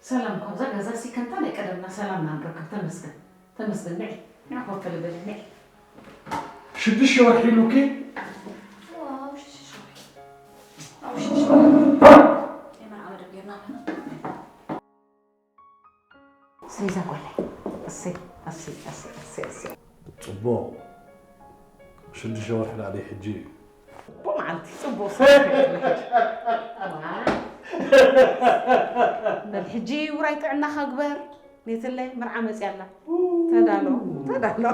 ሰላም እኳ ኣብዛ ገዛ ሲ ከምታ ናይ ቀደምና ሰላምና ንረክብ። ተመስገን፣ ተመስገን። ንዒ፣ ንዒ ኮፍ በሊ በሊ፣ ንዒ። ሽዱሽተ ወርሒ ኢሉኪ? ዋው፣ ሽዱሽተ ወርሒ። ዋው፣ ሽዱሽተ ወርሒ። ናይ መርዓ መደብ ጌርና ኣለና። ሰይዛ ጓለይ፣ እሰይ፣ እሰይ፣ እሰይ፣ እሰይ፣ እሰይ። ጽቡቕ። ሽዱሽተ ወርሒ ደኣ ደይ ሕጂ እዩ። ጽቡቕ መዓልቲ፣ ጽቡቕ ሰዓት እዩ ሕጂ። ዋ። በል ሕጂ ውራይ ጥዕናኻ ግበር። ኔትለይ መርዓ መጽያ ኣላ። ተዳሎ፣ ተዳሎ።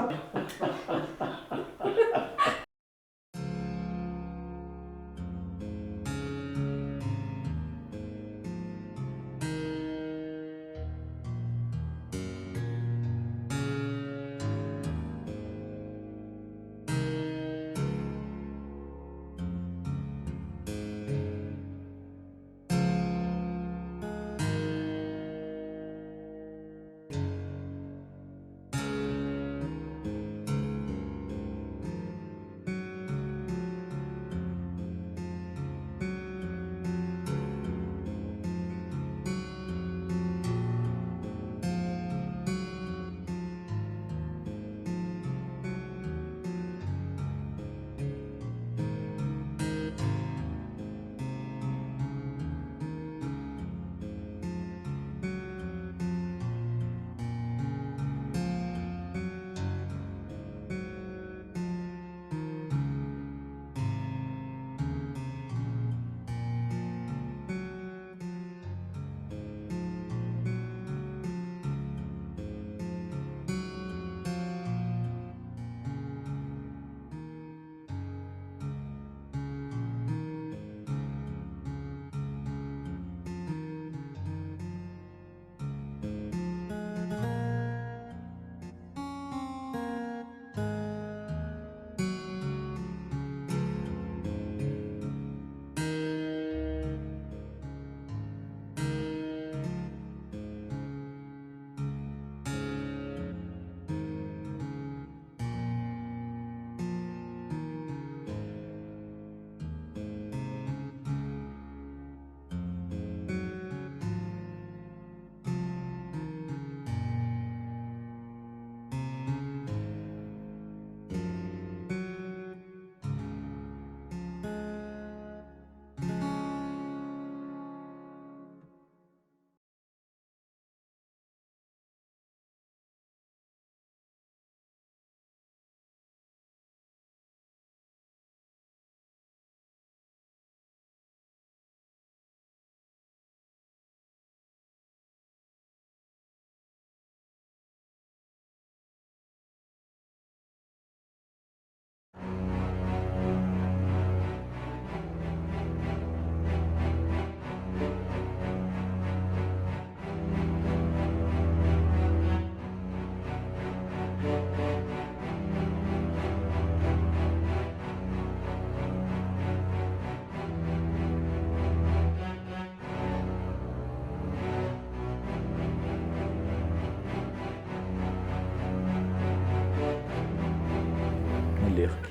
ልኢኽኪ?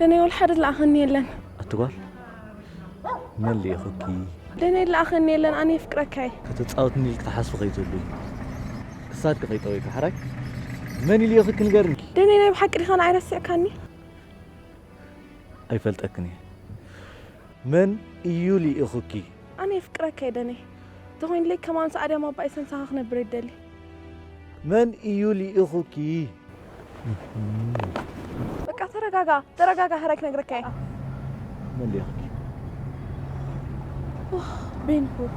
ደነይ፣ ወላ ሓደ ዝለኣኸኒ የለን። ኣቲ ጓል፣ መን ልኢኹኪ? ደነይ፣ ዝለኣኸኒ የለን፣ ኣነ የፍቅረካ እየ። ከተጻውትኒ ኢልኪ ትሓስቢ ከይትህሉ። ክሳድኪ ከይጠወይኪ ሓራይ። መን እዩ ልኢኹኪ ንገርኒ? ደነይ፣ ናይ ብሓቂ ዲኻ ንዓይ ረሲዕካኒ? ኣይፈልጠክን እየ። መን እዩ ልኢኹኪ? ኣነ የፍቅረካ እየ ደነይ። ተኾይንለይ ከማን ሰዓድያ ማባይ ሰንሳኻ ክነብር ይደሊ። መን እዩ ልኢኹኪ? በቃ ተረጋጋ፣ ተረጋጋ፣ ሕራይ ክነግረካ እየ። መን ልኢኹኪ? ኡህ፣ ቤንሁር።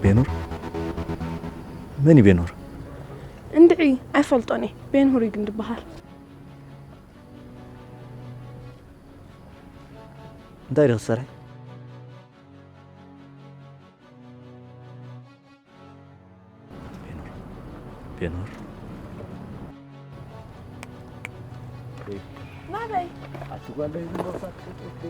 ቤኑር? መን እዩ ቤኑር? እንድዒ፣ ኣይፈልጦን እየ። ቤንሁር እዩ ግን ዝበሃል። እንታይ ዲኺ ትሰርሒ? ቤኖር፣ ቤኖር። ናበይ? ኣቲ ጓለይ፣ ዝንበሳ ክትጥልቂ።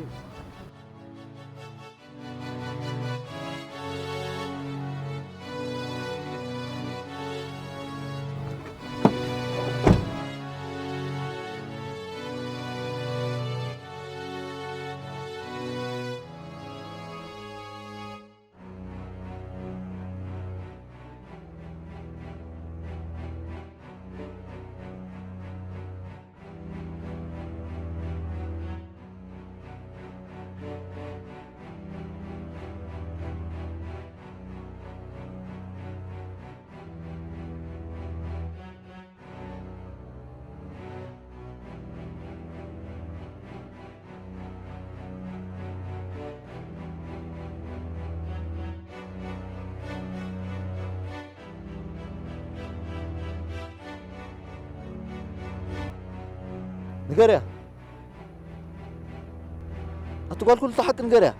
ንገርያ። ኣቲ ጓል፣ ኩሉ እቲ ሓቂ ንገርያ።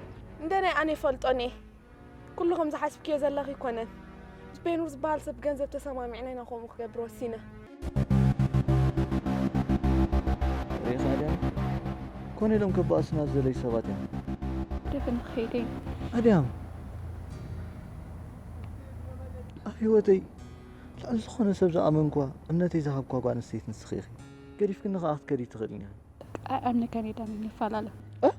እንደ ናይ ኣነ ይፈልጦን እየ። ኩሉ ከም ዝሓስብክዮ ዘለኺ ኣይኮነን። ምስ ቤኑር ዝበሃል ሰብ ገንዘብ ተሰማሚዕና ኢና ከምኡ ክገብር ወሲነ። ርኢኻ ድያ? ኮነ ኢሎም ከባእሱና ዝደለዩ ሰባት እዮም። ደፍን ክኸይድ እየ። ኣድያም፣ ኣብ ህይወተይ ልዕሊ ዝኾነ ሰብ ዝኣመንኳ፣ እምነተይ ዝሃብኳ ጓል ኣንስተይቲ ንስኺ ኢኺ። ገዲፍክኒ ከኣ ክትከዲ ኣይትኽእልን ኢኺ። ኣይኣምነካን እየ ዳኒ፣ ንፈላለ። እ?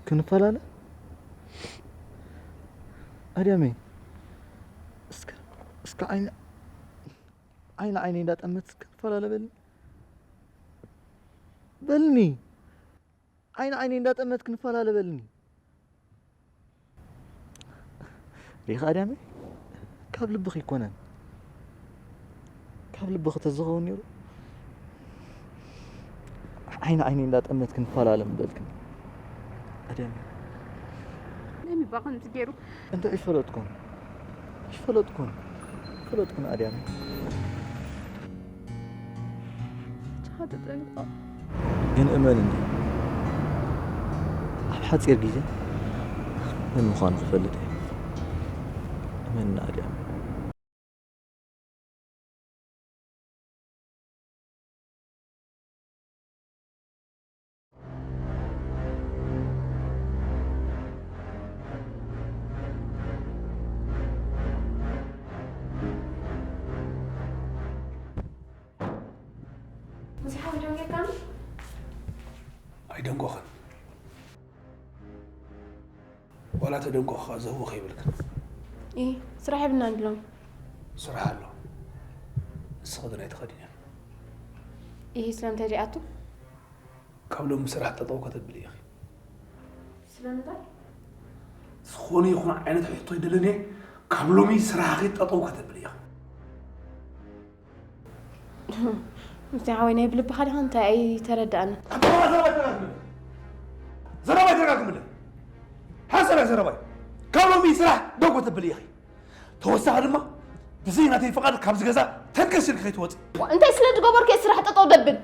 ክንፈላለ? ኣድያመይ፣ እስከ፣ እስከ ዓይኒ፣ ዓይኒ ዓይነይ እንዳጠመት ክንፈላለ በልኒ። በልኒ። ዓይኒ ዓይነይ እንዳጠመት ክንፈላለ በልኒ። ሪኻ ኣድያመይ፣ ካብ ልብኺ ኣይኮነን። ካብ ልብኺ ተዝኸውን ነይሩ፣ ዓይኒ ዓይነይ እንዳጠመት ክንፈላለ ምበልክኒ። ኣድያመይ። ለሚ ባቕን ዝገይሩ። እንታይ ይፈለጥኩን? ይፈለጥኩን። ይፈለጥኩን ኣድያመይ። ቻ ተጠንቀቕ። ግን እመንኒ፣ ኣብ ሓጺር ግዜ መን ምዃኑ ክፈልጥ እየ። እመንኒ ኣድያም። እዚ ሓዊ ደንጌካኒ? ኣይደንጎኽን። ዋላ ተደንጎኻ ዘህዎ ከይብልክን። ኢ፣ ስራሕ የብልናን ድሎም። ስራሕ ኣሎ። ንስኺ ግን ኣይትኸድን እያ። ኢ፣ ስለምንታይ ዲኣቱ? ካብ ሎሚ ስራሕ ጠጠው ከተብሊ ኢኺ። ስለምንታይ? ዝኾነ ይኹን ዓይነት ሕቶ ይደለኒ፣ ካብ ሎሚ ስራሕኺ ጠጠው ከተብሊ ኢኺ። ምስቲ ሓወይ ናይ ብልብኻ ዲኻ እንታይ ኣይተረዳእንን። ኣቦ፣ ዘረባይ ተረጋግምለ። ዘረባይ ተረጋግምለ። ሓንሳብ እያ ዘረባይ። ካብ ሎሚ ስራሕ ደው ከተብሊ ኢኺ። ተወሳኺ ድማ ብዘይ ናተይ ፍቓድ ካብዚ ገዛ ተንከስ ኢልኪ ከይትወፂ። እንታይ ስለ ዝገበርኩ እየ ስራሕ ጠጠው ደብል?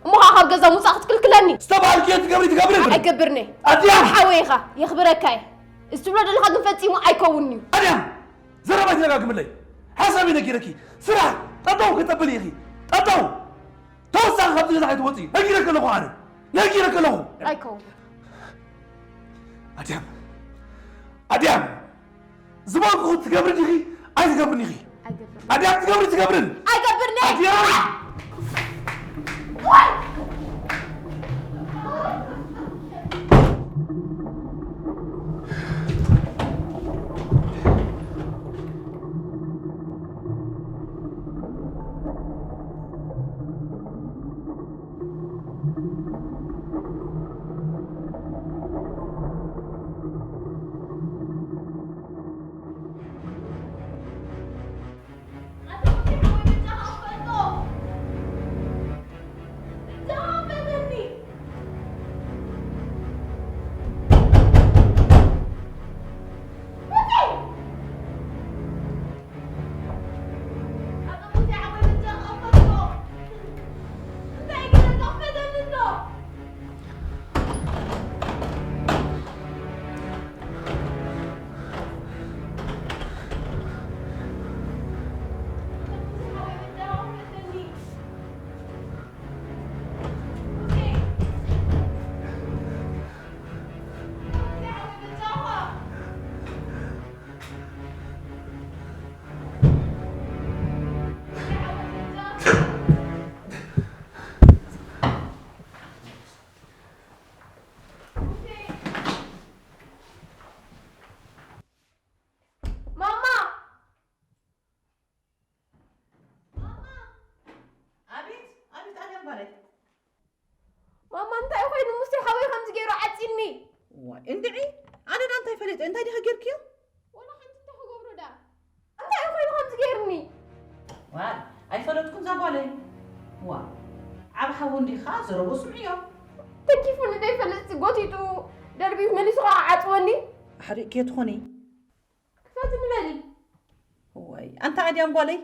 እሞ ኸዓ ካብ ገዛ ምውፃእ ክትክልክለኒ? ዝተባሃልክዮ ትገብሪ ትገብሪ። ኣይገብርን እየ። ኣድያም! ሓወይ ኢኻ፣ የኽብረካ እየ። እዚ ትብሎ ዘለኻ ግን ፈጺሙ ኣይከውንን እዩ። ኣድያም! ዘረባይ ተደጋግምለይ። ሓሳበይ ነጊረኪ። ስራሕ ጠጠው ከተብሊ ኢኺ። ጠጠው! ተወሳኺ ካብዚ ገዛ ከይትወፂ። ነጊረኪ ኣለኹ ኣነ። ነጊረኪ ኣለኹ። ኣይከውን። ኣድያም! ኣድያም! ዝበልኩ ትገብሪ ዲኺ? ኣይትገብርን ኢኺ። ኣይገብርን። ኣድያም ትገብሪ ትገብርን ኣይገብርኒ። ኣድያም ኣቤት ኣቤት ኣድያም ጓለይ። ማማ እንታይ ኮይኑ ሙሴ ሓወይ ከምዚ ገይሩ ዓፂኒ? ዋይ እንድዒ ኣነ ዳ እንታይ ፈለጠ እንታይ ዲኺ ጌርክዮ? ወላ ሓንቲ እንታይ ክገብሮ ዳ እንታይ ኮይኑ ከምዚ ገይርኒ? ዋይ ኣይፈለጥኩን እዛ ጓለይ። ዋ ዓብ ሓዊ እንዲኻ ዘረቦ ስምዕዮ። ተንኪፉኒ ደይፈልጥ ጎቲጡ ደርቢዩ መሊሱ ከዓ ዓፅወኒ። ኣሕሪቕክዮ ትኾኒ። ክፈትኒ በሊ። ዋይ ኣንታ ኣድያም ጓለይ።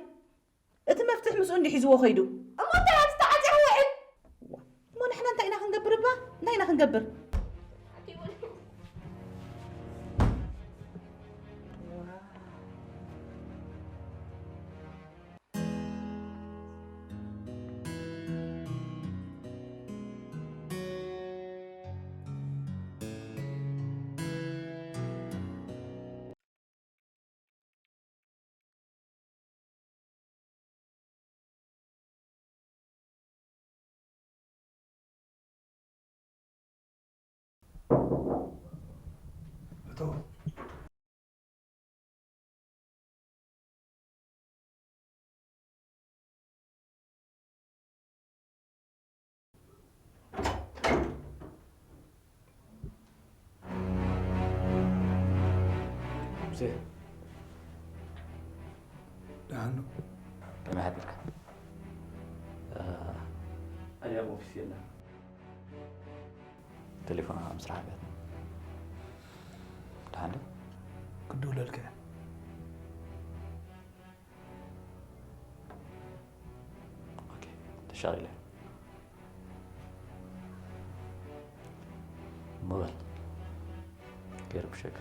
እቲ መፍትሕ ምስኡ እንዲ ሒዝዎ ኸይዱ። እሞ እንታይ ኣብቲ ተዓፂያ ውዕል? እሞ ንሕና እንታይ ኢና ክንገብር እባ? እንታይ ኢና ክንገብር? እተው። ደሓን ዶ? ከመይ ሓዲርካ? ኣድያም ኦፊስ የላን። ቴሌፎና ምስ ረሓቀት ደሓን ዶ? ክድውለልካ እየ። ኦኬ፣ ተሻቒለ። እሞ በል፣ ከይርብሸካ።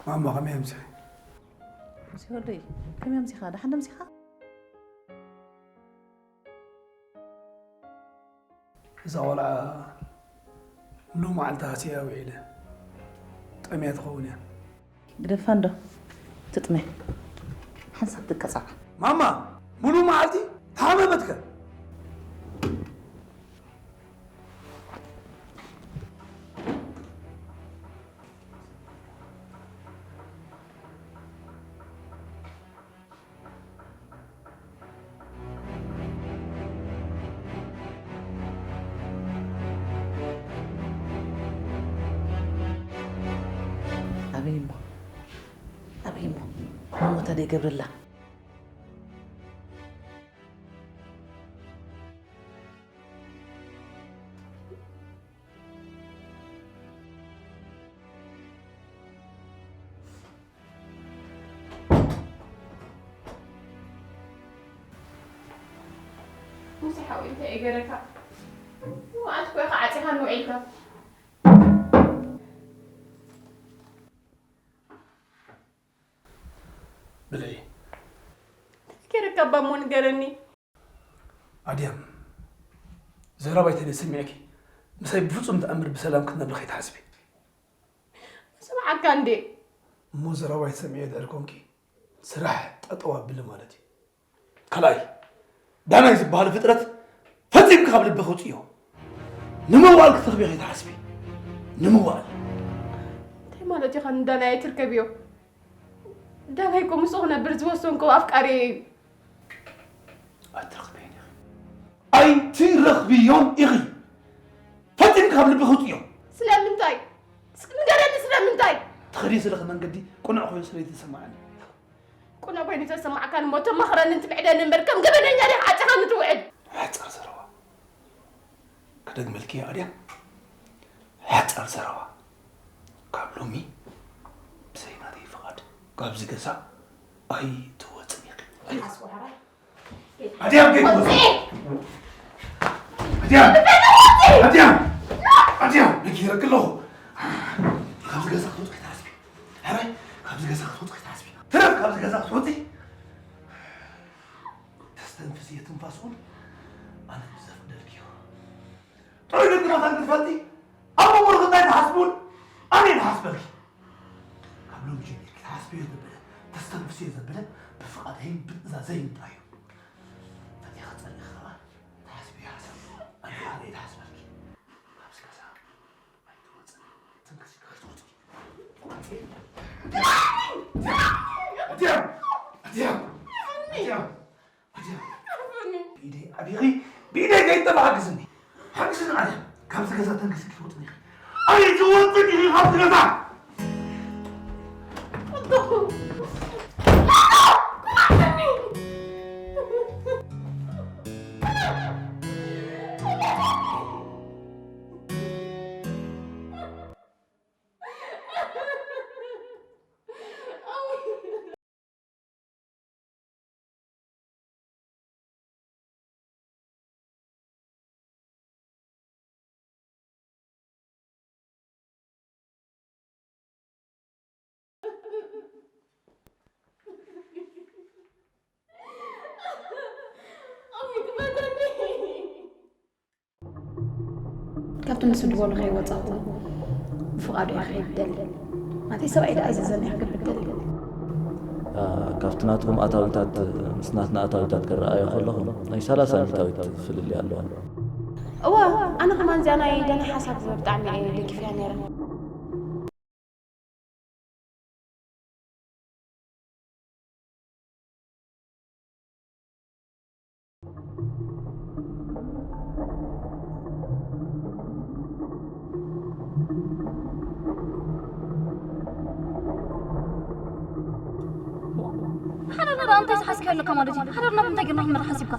ማማ ከመይ ኣምሲኺ? ሙሴ ወደይ፣ ከመይ ኣምሲኻ? ደሓን ዶ ኣምሲኻ? እዛ ቆልዓ ሎሚ መዓልቲ ሃስያ ውዒለ ጠምያ ትኸውን እያ። ግደፋ እንዶ ትጥመ ሓንሳብ ትቀጻዕ። ማማ ሙሉእ መዓልቲ ተሃመመትከ? ኣበይ እሞ ኣበይ እሞ መሞታ ደይ ገብርላ ሙሴ ሓወይ፣ እንታይ እየ ገረካ? መዓት እኮ ኢኻ ዓጺኻኒ ውዒልካ። ብልዒ። እንታይ ገረካ እባ እሞ ንገረኒ። ኣድያም፣ ዘረባይ ተደይ ሰሚዕኪ፣ ምሳይ ብፍጹም ተኣምር ብሰላም ክትነብሪ ከይትሓስቢ። ሰምዓካ እንዴ? እሞ ዘረባይ ሰሚዐ ድሕሪ ኮንኪ፣ ስራሕ ጠጠው ኣብሊ ማለት እዩ። ካልኣይ፣ ዳናይ ዝበሃል ፍጥረት ፈጺምኪ ካብ ልብኺ ውጽዮ። ንምውኣል ክትረኽብዮ ከይትሓስቢ። ንምውኣል። እንታይ ማለት ኢኻ ንዳናይ ኣይትርከብዮ? ዳናይ እኮ ምስኡ ክነብር ዝወሰንኩ ኣፍቃሪየ እዩ። ኣይትረኽብዮን ኢኺ። ኣይትረኽብዮን ኢኺ። ፈጺምኪ ካብ ልብኺ ውጽዮ። ስለምንታይ? እስኪ ንገረኒ ስለምንታይ? ትኸድዮ ዘለኺ መንገዲ ቅኑዕ ኮይኑ ስለ ዘይተሰማዓኒ። ቅኑዕ ኮይኑ ተሰማዕካን እሞ ተማኽረንን ትምዕደኒ እምበር ከም ገበነኛ ዲኻ ዓጺኻኒ ትውዕል? ሓጻር ዘረባ። ክደግመልኪ እየ ኣድያም። ሓጻር ዘረባ። ካብ ሎሚ ብዘይ ናተይ ፍቓድ ካብዚ ገዛ ኣይትወጽን ኢኺ። ኣድያም ከይትወጽ። ኣድያም! ኣድያም! ኣድያም! ነጊረኪ ኣለኹ። ካብዚ ገዛ ክትወጽ ከይትሓስቢ። ሕራይ፣ ካብዚ ገዛ ክትወጽ ከይትሓስቢ። ትረፍ ካብዚ ገዛ ክትወጺ። ተስተንፍስዮ ትንፋስ እውን ኣነ ዘፍቅደልኪ እዩ። ጥዑይ ደቂ መታን ክትፈልጢ ኣብ መንጎ እንታይ ትሓስቢ እውን ኣነ እየ ዝሓስበልኪ። ካብ ሎሚ ጀሚርኪ ትሓስብዮ ዘበለ፣ ተስተንፍስዮ ዘበለ ብፍቓደይን ብትእዛዘይን ጥራይ እዩ። ፈቲኻ ጸሊእኻ ከኣ ትሓስብዮ ሓሳብ ኣነ እየ ዝሓስበልኪ። ካብዚ ገዛ ኣይትወጽን። ትንክስ ኢልካ ኣይትወጽን። ኣድያም! ኣድያም! ኣድያም! ኣድያም! ብኢደይ ኣቢኺ፣ ብኢደይ ከይጠፋ ሓግዝኒ። ሓግዝኒ ኣድያም። ካብዚ ገዛ ተንክስ ኢልኪ ትወጽን ኢኺ። ኣይትወጽን ኢኺ ካብዚ ገዛ! ካብቲ ንሱ ዝበሎ ከይወጻኹ ብፍቓዱ እየ ክኸይድ ደሊ። ናተይ ሰብኣይ ደኣ ኣዘዘኒ እየ ክገብር ደሊ። አ፣ ካብቲ ናትኩም ኣታዊታት ምስ ናትና ኣታዊታት ክረኣዮ ከለኹ ናይ ሰላሳ ሚእታዊት ፍልልይ ኣለዋ። እወ፣ ኣነ ከማን እዚኣ ናይ ደኒ ሓሳብ ብጣዕሚ እየ ደጊፈያ ነይረ። ሓዳርና ደኣ እንታይ ዝሓዝካዮ ኣለካ ማለት እዩ? ሓዳርና ብምንታይ ጌርና ክንመርሕ ሓሲብካ?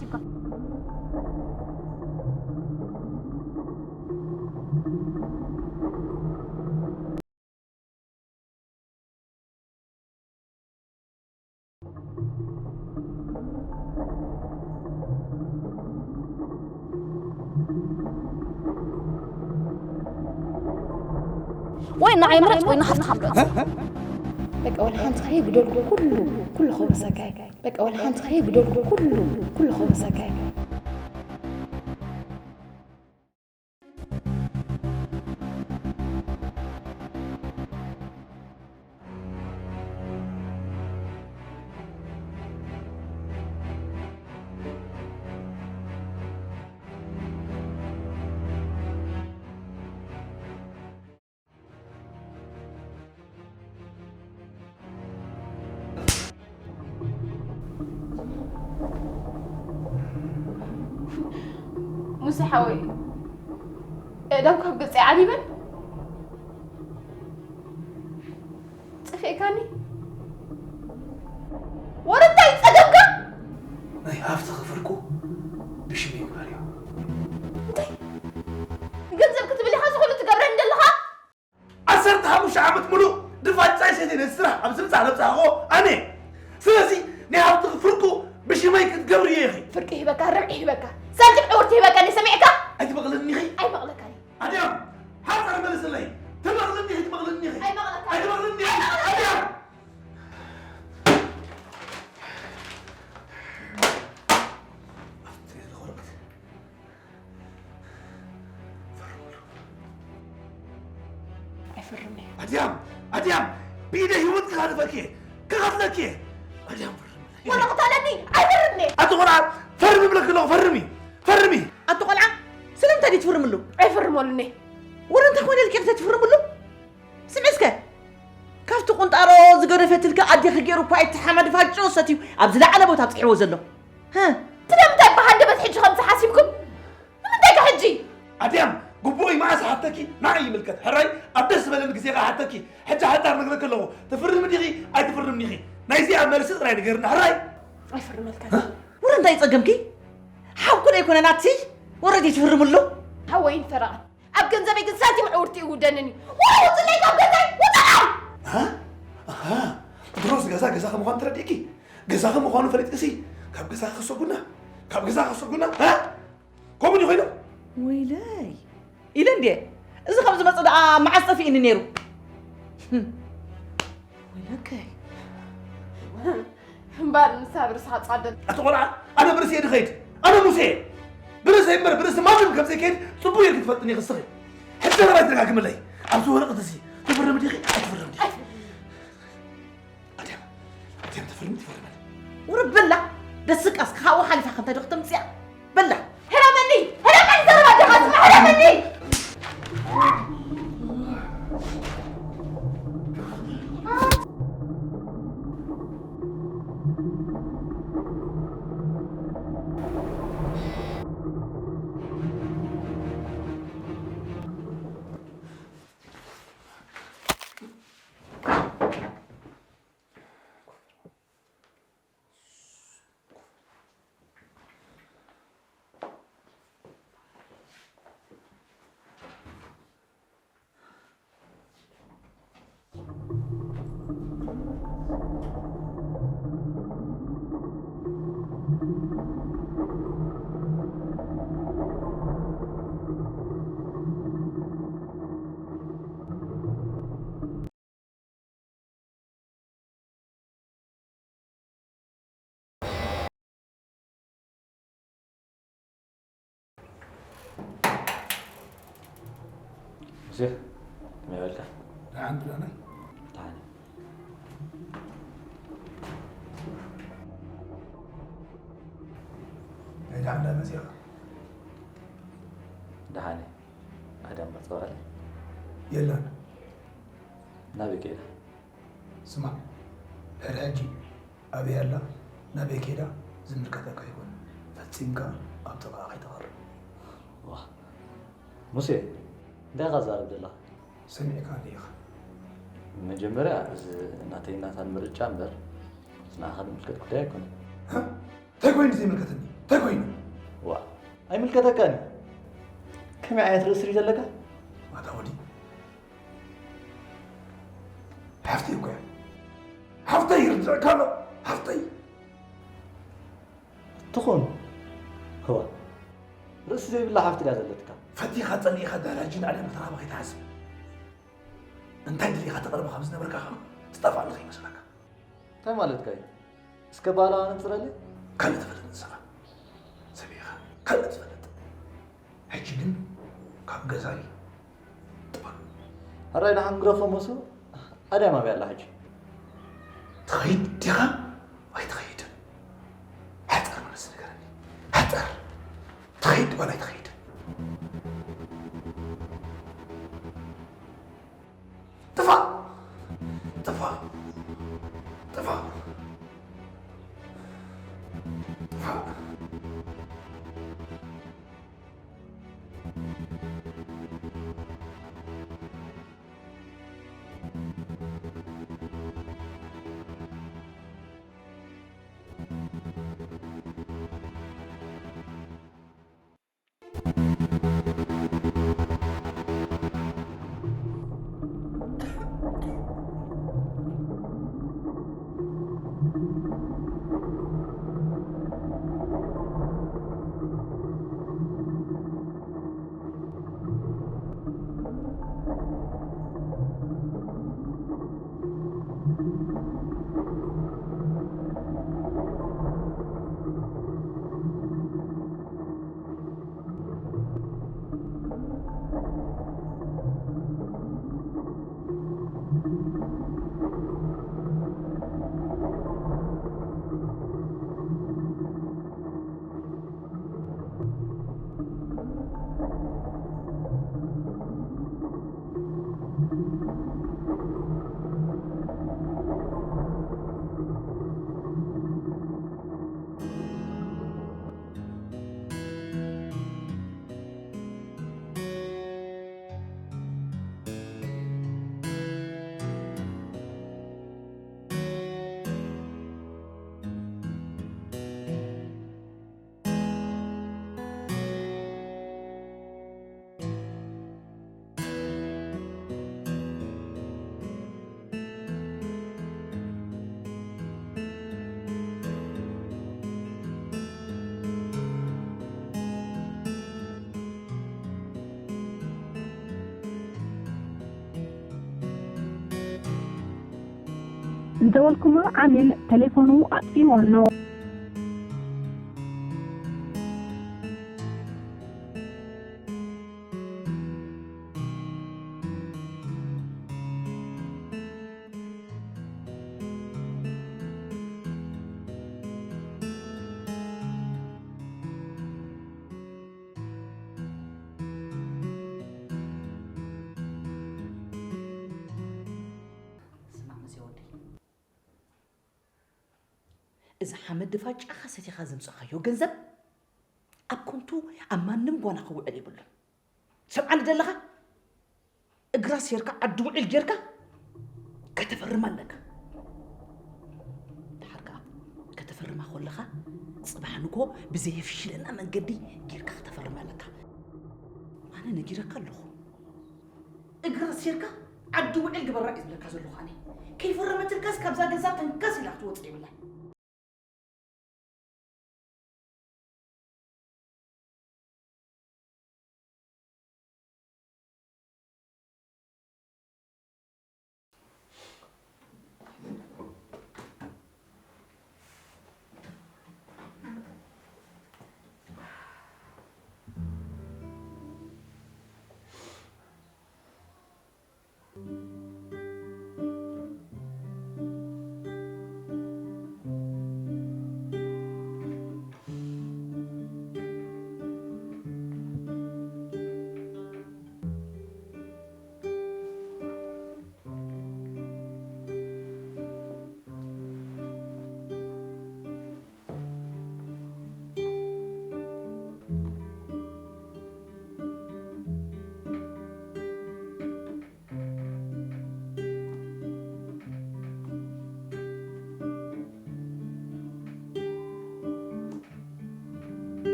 ወይ ንዓይ ምረጽ ወይ ንሓፍትኻ ምረጽ። በቃ ወላ ሓንቲ ከይጉደልኩ ኩሉ፣ ኩሉ ከውርሰካ እየ። በቃ ወላ ሓንቲ ከይጉደልኩ ኩሉ፣ ኩሉ ከውርሰካ እየ። ሙሴ ሓወይ፣ ኣእዳው ካብ ገጸይ ዓሊበን። ጠፊእካኒ? ወረ እንታይ ጸገምካ? ናይ ሃፍትኺ ፍርቁ ብሽመይ ግበርዮ። እንታይ? ገንዘብ ክትብል ኢኻ እዚ ኩሉ ትገብረኒ ዘለኻ? ዓሰርተ ሓሙሽተ ዓመት ሙሉእ ድፋጫይ ሰትየ ነቲ ስራሕ ኣብዚ ምብጻሕ ዘብጻሕክዎ ኣነ። ስለዚ ናይ ሃፍትኺ ፍርቁ ብሽመይ ክትገብርዮ ኢኺ። ፍርቂ ይህበካ፣ ርብዒ ይህበካ። ሳንቲም ዕውርቲ ሂበካኒ ሰሚዕካ? ኣይትበቕልኒ ኢኺ። ኣይበቕለካን እዩ። ኣድያም፣ ሓፃር መልስለይ። ትበቕልኒ ኢኺ፣ ትበቕልኒ ኢኺ። ኣይበቕለካን። ኣይትበቕልኒ ኢኺ። ኣድያም! ኣብቲ ወረቐት ፈርምሉ። ኣይፈርምን እየ። ኣድያም! ኣድያም! ብኢደ ህይወት ክሃልፈኪ እየ። ክቐትለኪ እየ። ኣድያም ፈርምለይ። ወረቐት ኣለኒ። ኣይፈርምን እየ። ኣቲ ቆልዓ፣ ፈርሚ እብለኪ ኣለኹ፣ ፈርሚ። ፈርሚ። ኣቲ ቆልዓ፣ ስለምንታይ ድዩ ትፍርምሉ? ኣይፈርመሉን እየ። ወረ እንታይ ኮይነ ኢልኪ ኢኺ ትፍርምሉ? ስምዒ እስከ፣ ካብቲ ቁንጣሮ ዝገደፈትልኪ ኣዴኺ ገይሩ እኳ እቲ ሓመድ ፋጭ ሰትዩ ኣብ ዝለዓለ ቦታ ኣብፅሕዎ ዘሎ። ህ። ስለምንታይ ብሃንደበት ሕጂ ከምዚ ሓሲብኩም? ንምንታይ ከ ሕጂ? ኣድያም፣ ግቡእ እዩ መዓስ ሃብተኪ ንዓይ ይምልከት። ሕራይ፣ ኣብ ደስ ዝበለኒ ግዜ ከ ሃብተኪ። ሕጂ ሓጻር ነግረኪ ኣለኹ። ትፍርሚ ዲኺ ኣይትፍርሚ ዲኺ? ናይዚኣ መልሲ ጥራይ ንገርኒ፣ ሕራይ? ኣይፍርመልካን። ህ? ወረ እንታይ ጸገምኪ? ሓውኩ ዶ ኣይኮነ ናትሲ? ወረዲ ትፍርምሉ? ሓወይን ፈረቓን። ኣብ ገንዘበይ ግን ሳንቲም ዕውርቲ ይውደንን እዩ። ወረ ውፅለይ ካብ ገዛይ፣ ውፅለይ! ሃ? ኣሃ። ድሮስ ገዛ ገዛኺ ምዃኑ ተረዲእኪ? ገዛኺ ምዃኑ ፈሊጥክሲ? ካብ ገዛኺ ከሰጉና? ካብ ገዛኺ ከሰጉና? ሃ? ከምኡ ድዩ ኮይኑ? ወይለይ። ኢለ እንድየ። እዚ ከም ዝመጽእ ደኣ መዓስ ጠፊእኒ ነይሩ? ህም። ወይለከይ። እምበር ንሳ ብርእሳ ጻደል። ኣቲ ቆልዓ፣ ኣነ ብርእሰይ ድኸይድ? ኣነ ሙሴ እየ። ብርእሰይ እምበር ብርእሲ ማንም ከም ዘይከይድ ጽቡቕ ጌርኪ ትፈልጥኒ ኢኺ እስኺ። ሕጂ ተረባይ ትደጋግምለይ። ኣብዚ ወረቐት እዚ ትፍርሚ ዲኺ? ኣይትፍርሚ ዲኺ? ኣድያም፣ ኣድያም፣ ተፈርሚ፣ ተፈርሚ። ውርድ በላ፣ ደስቃስ፣ ካብኡ ሓሊፋ ከምታ ዶ ክተምጽያ? በላ። ህረመኒ፣ ህረመኒ፣ ዘረባ ዲኻ ስማ፣ ህረመኒ! ሙሴ፣ ከመይ በልካ? ደሓን ብላናይ። ደሓን። ናይ ደሓን እንዳመፅእኻ? ደሓን። ኣዳም መፀዋዕለ? የለን። ናበይ ከይዳ? ስማዕ፣ ድሕሪ ሕጂ ኣበይ ኣላ፣ ናበይ ከይዳ ዝምልከተካ ኣይኮነን። ፈጺምካ ኣብ ጥቓኣ ከይትቐርብ። ዋ፣ ሙሴ፣ እንታይ ኢኻ ትዛረብ ዘለኻ? ሰሚዕካኒ ኢኻ። መጀመርያ፣ እዚ ናተይ ናታን ምርጫ እምበር፣ ንዓኻ ዝምልከት ጉዳይ ኣይኮነን። እ? እንታይ ኮይኑ ዘይምልከተኒ? እንታይ ኮይኑ? ዋ፣ ኣይምልከተካን እዩ። ከመይ ዓይነት ርእሲ እዩ ዘለካ? ኣታ ወዲ፣ ሓፍተይ እኮ እያ። ሓፍተይ ይርድኣካ ኣሎ። ሓፍተይ። ትኹን። ህዋ። ርእሲ ዘይብላ ሓፍቲ ድያ ዘለትካ? ፈቲኻ ጸሊእኻ ዳራጂ ንዓለም ክትረኽባ ከይትሓስብ። እንታይ ደሊኻ ተቕርባ ካብ ዝነበርካ ኸዓ ትጠፍኣኒ ከይመስለካ። እንታይ ማለትካ እዩ? እስከ ባህላ ኣነጽረለይ። ካልእ ትፈልጥ ንስኻ። ሰሚዕኻ። ካልእ ትፈልጥ። ሕጂ ግን ካብ ገዛይ ጥፋእ። ሕራይ ደሓን ግረፎ መሱ ኣድያም ኣበይ ኣላ ሕጂ? ትኸይድ ዲኻ ወይ ትኸይድን? ሕጽር መልሲ ንገረኒ። ሕጽር። ትኸይድ ዋላ ኣይትኸይድን? ጥፋእ! ጥፋእ! ጥፋእ! ጥፋእ! ዝደወልኩሞ ዓሚል ተሌፎኑ ኣጥፊእዎ ኣሎ። ስማዕ መሲ ወደይ፣ እዚ ሓመድ ድፋጫኻ ሰቲኻ ዘምጻኻዮ ገንዘብ ኣብ ከንቱ ኣብ ማንም ጓና ክውዕል የብሉን። ሰምዓኒ ደለኻ? እግራ ሴርካ ዓዲ ውዒል ጌርካ ከተፈርማ ኣለካ። ደሓር ከኣ ከተፈርማ ከለኻ ጽባሕ ንግሆ ብዘየፍሽለና መንገዲ ጌርካ ከተፈርማ ኣለካ። ኣነ ነጊረካ ኣለኹ። እግራ ሴርካ ዓዲ ውዒል ግበራ እዩ ዝብለካ ዘለኹ ኣነ። ከይፈረመትልካስ ካብዛ ገዛ ተንከስ ኢላ ክትወጽእ የብላን።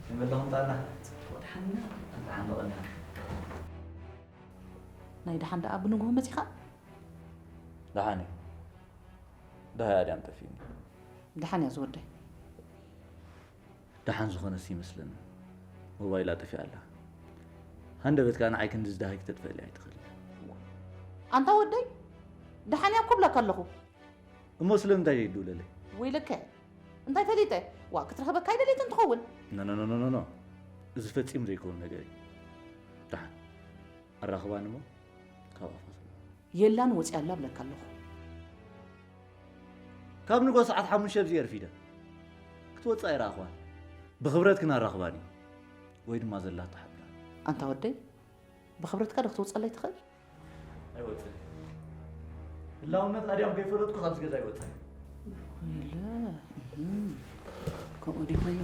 ከመይ ኣለኹም ጥዕና? ጽቡቕ፣ ደሓን ኢና። ደሓን ደቐና። ናይ ደሓን ደኣ ብንግሆ መጺኻ? ደሓን እዩ። ደሃያ ድያም ጠፊእኒ? ደሓን እያ ዝወደይ። ደሓን ዝኾነስ ይመስለኒ። ሞባይላ ጠፊኣ ኣላ። ሃንደበት ከኣ ንዓይ ክንዲ ዝደሃይ ክተጥፍእለይ ኣይትኽእልን። ኣንታ ወደይ፣ ደሓን እያ እኮ እብለካ ኣለኹ። እሞ ስለምንታይ ዘይትድውለለይ? ወይለከ፣ እንታይ ፈሊጠ? ዋ፣ ክትረኽበካ ኣይደለይትን ትኸውን። ኖ፣ ኖ፣ ኖ፣ ኖ፣ ኖ፣ ኖ። እዚ ፈጺሙ ዘይከውን ነገር እዩ። ደሓን ኣራኽባኒ እሞ ካብ ኣፋ ስምዓ። የላን ወጺኣ ኣላ እብለካ ኣለኹ። ካብ ንጎ ሰዓት ሓሙሽተ ኣብዚ እየ ኣርፊደ። ክትወጽእ ኣይረኣኽዋን። ብኽብረት ክነራኽባን እዩ። ወይ ድማ ዘላቶ ሓብራ። ኣንታ ወደይ፣ ብኽብረትካ ዶ ክትወጸለይ ትኽእል? ኣይወጽእን። ህላውነት ኣድያም ከይፈለጥኩ ካብዚ ገዛ ኣይወጽእን። የለ፣ እህም፣ ከምኡ ድዩ ኮይኑ?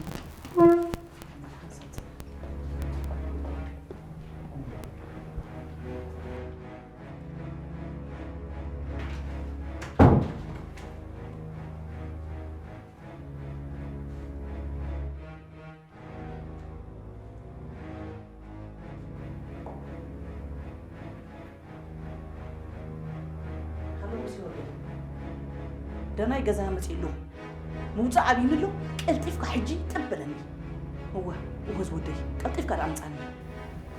ደናይ ገዛና መጺኡ ኣሎ። ምውጻእ ኣብዩኒ ኣሎ። ቀልጢፍካ ሕጂ ጥብ በለኒ። እወ፣ እወ ዝወደይ፣ ቀልጢፍካ ደኣ ምጻኒ።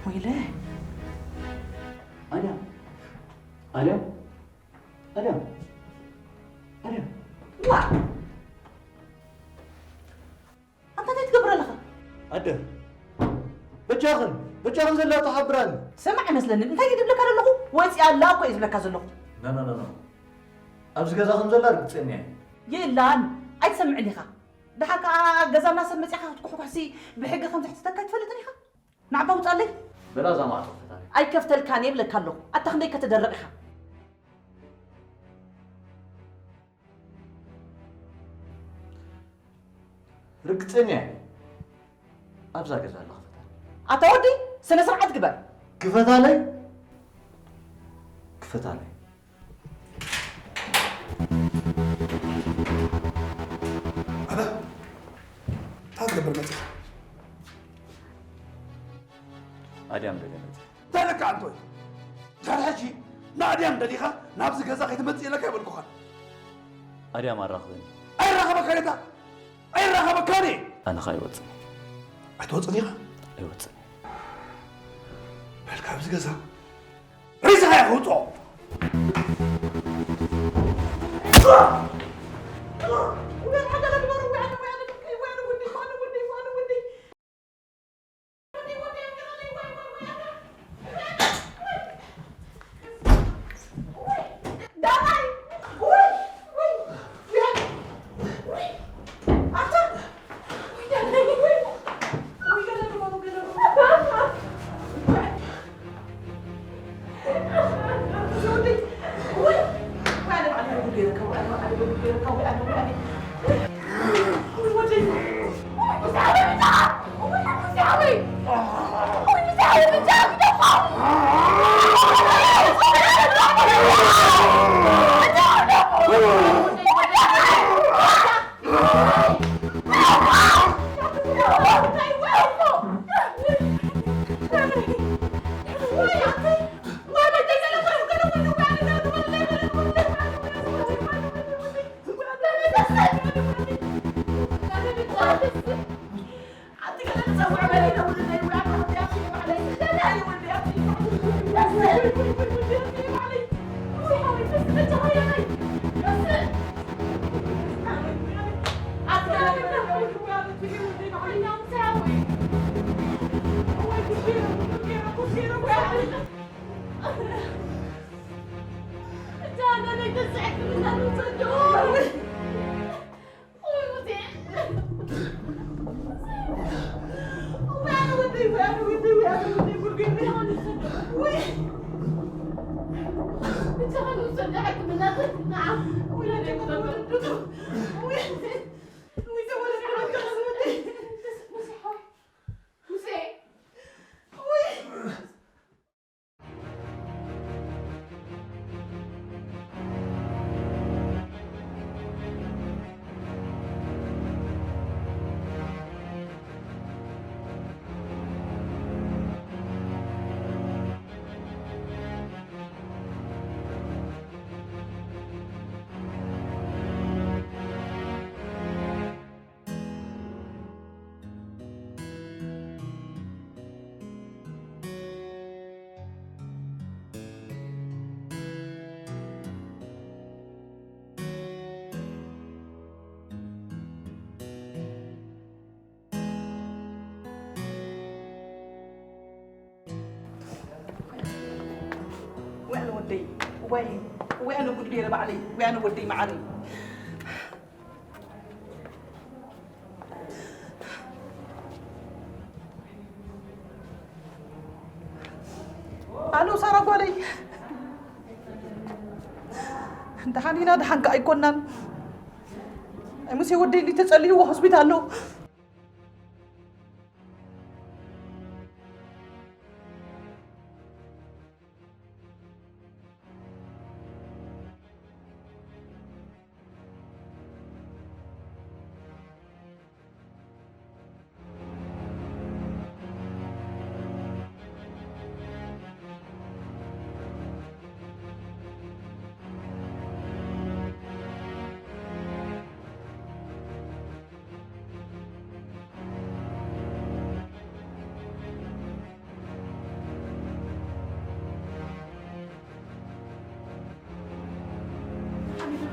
ወይለ። ኣድያም፣ ኣድያም፣ ኣድያም፣ ኣድያም። ዋ! ኣንታ እንታይ ትገብር ኣለኻ? ኣደ፣ በጃኽን፣ በጃኽን ዘላ ተሓብራኒ። ስማዕ ኣይመስለንን። እንታይ ድየ ዝብለካ ዘለኹ? ወፂኣ ኣላ እኮ እየ ዝብለካ ዘለኹ። ና፣ ና፣ ና፣ ና። ኣብዚ ገዛ ከም ዘላ ርግፀኛ እየ። የላን፣ ኣይትሰምዕን ኢኻ። ደሓር ከዓ ገዛና ሰብ መፂኻ ክትኩሕኩሕሲ ብሕጊ ከም ዘሕትተካ ኣይትፈልጥን ኢኻ? ንዓባ ውፃለይ። በላ እዛ ማዕፆ ክፈታለይ። ኣይከፍተልካን እየ ይብለካ ኣለኹ። ኣታ ክንደይ ከተደርቕ ኢኻ? ርግፀኛ እየ። ኣብዛ ገዛ ኣላ ክፈታለይ። ኣታ ወዲ፣ ስነ ስርዓት ግበር። ክፈታለይ? ክፈታለይ። ኣበ፣ እንታይ ትገብር መፂኻ? ኣድያም ደገ መፂ። እንታይ ኢለካ ኣንቶይ? ድሕሪ ሕጂ ንኣድያም ደሊኻ ናብዚ ገዛ ከይትመጽእ ኢለካ ኣይበልኩኻን። ኣድያም ኣራኽበኒ። ኣይራኸበካን እታ፣ ኣይራኸበካን እየ። ኣነ ኸኣ ኣይወጽን። ኣይትወጽን ኢኻ? ኣይወጽን። በል ካብዚ ገዛ ሬሳኻ እየ ከውጽኦ። ወይ ኣነ ወደይ፣ ወይ፣ ወይ ኣነ ጉድ ገይረ ባዕለይ፣ ወይ ኣነ ወደይ መዓረይ። ኣሎ ሳራ ጓለይ፣ ደሓን ኢና፣ ደሓን ከኣ ኣይኮናን። ኣይ ሙሴ ወደይ እንዲ ተጸልይዎ ሆስፒታል ኣሎ።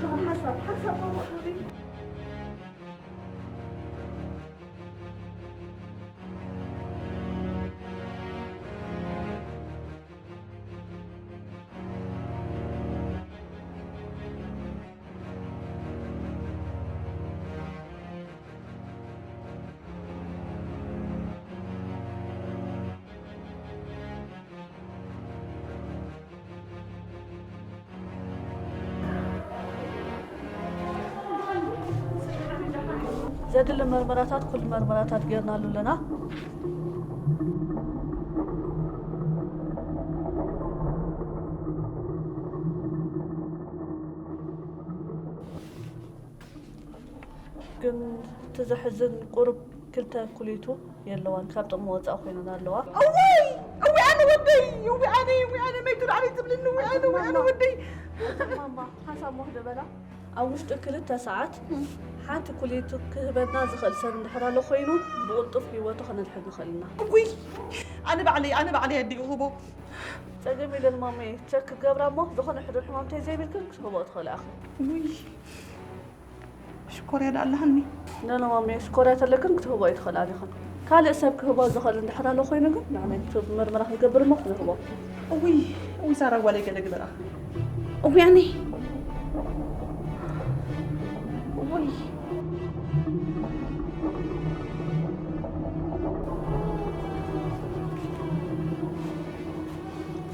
ሓሳብ ሓሳብ ዘድሊ መርመራታት፣ ኩሉ መርመራታት ጌርናሉ ኣለና። ግን እቲ ዘሕዝን ቁሩብ ክልተ ኩሊቱ የለዋን፣ ካብ ጥቕሚ ወፃእ ኮይነን ኣለዋ። እዋይ! እዋይ ኣነ ወደይ! እዋይ ኣነ! እዋይ ኣነ! መይቱ ዳዕሊ ትብልኒ! እዋይ ኣነ! እዋይ ኣነ ወደይ! ማማ ሓሳብ ሞህ ደበላ። ኣብ ውሽጢ ክልተ ሰዓት ሓንቲ ኩሊቱ ክህበና ዝኽእል ሰብ እንድሕር ኣሎ ኮይኑ፣ ብቕልጡፍ ህይወቱ ከነድሕን ንኽእል ኢና። እውይ! ኣነ ባዕለይ፣ ኣነ ባዕለይ ኣዲኡ ክህቦ። ጸገም የለን ማመየ፣ ቸክ ክገብራ እሞ ዝኾነ ሕዱር ሕማም ተዘይብልክን ክትህቦ ትኽእላ ኢኺ። እውይ! ሽኮርያ ደኣ ኣለሃኒ። ኖ፣ ኖ ማመየ፣ ሽኮርያ ተለክን ክትህቦ ኣይትኽእላን ኢኽን። ካልእ ሰብ ክህቦ ዝኽእል እንድሕር ኣሎ ኮይኑ ግን፣ ንዓና ዩቱብ ምርመራ ክንገብር እሞ ክንህቦ። እውይ፣ እውይ፣ ሳራ ጓለይ ገለ ግበራ። እውይ፣ ኣነ። እውይ።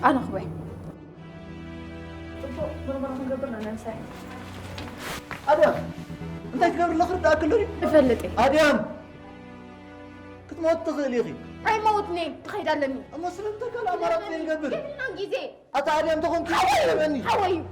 ኣነ ክበይ። ጽቡቕ፣ ምርመራ ክንገብር ኢና፣ ናይ ምሳሕ። ኣድያም፣ እንታይ ትገብሪ ኣለኺ? ርዳእ ክሎ ድዩ? እፈልጥ እየ። ኣድያም፣ ክትሞት ትኽእሊ ኢኺ። ኣይመውትን እየ፣ ትኸይድ ኣለኒ። እሞ ስለምንታይ ካልእ ኣማራጺ ዘይንገብር? የብልናን ግዜ። ኣታ ኣድያም ተኾንኪ ሓወይ እዩ፣ ይበኒ። ሓወይ እዩ።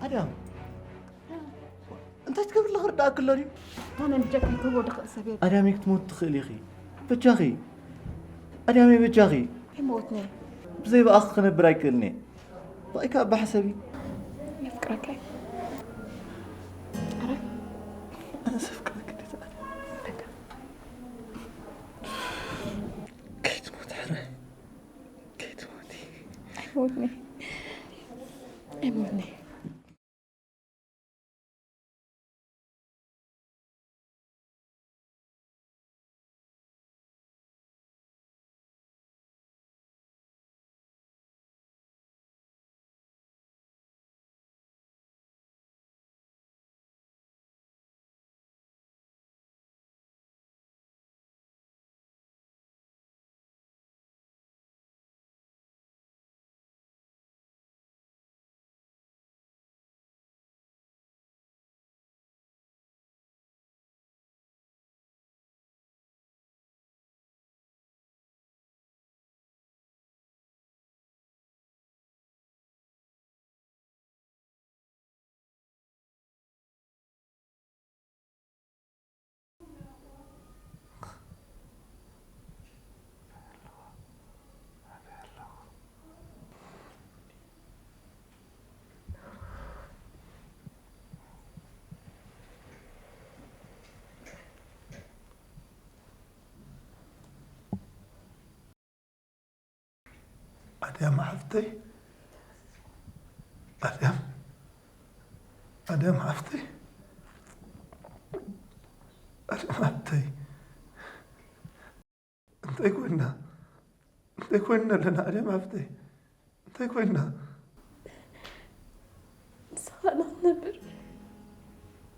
ኣድያም፣ እንታይ ትገብሪ ኣለኺ? ርዳእ ክሎ ድዩ? ኣነ ብጀካ ክህቦ ድኽእል ሰብ የለን። ኣድያመይ፣ ክትሞት ትኽእሊ ኢኺ። በጃኺ ኣድያመይ፣ በጃኺ። ኣይሞትኒ። ብዘይ ብኣኺ ክነብር ኣይክእልን እየ። ብኣይ ከዓ ብሓሰብ እዩ። የፍቅረካ እዩ። ኣረ፣ ኣነ ዘፍቅረካ እንዴት ኣለ? በቃ። ከይትሞት፣ ኣረ፣ ከይትሞቲ። ኣይሞትኒ። ኣይሞትኒ። ኣድያም ሓፍተይ፣ ኣድያም፣ ኣድያም ሓፍተይ፣ ኣድያም ሓፍተይ፣ እንታይ ኮይንና ኣለና ኣድያም ሓፍተይ? እንታይ ኮይንና? ንስኻ ንኽትነብር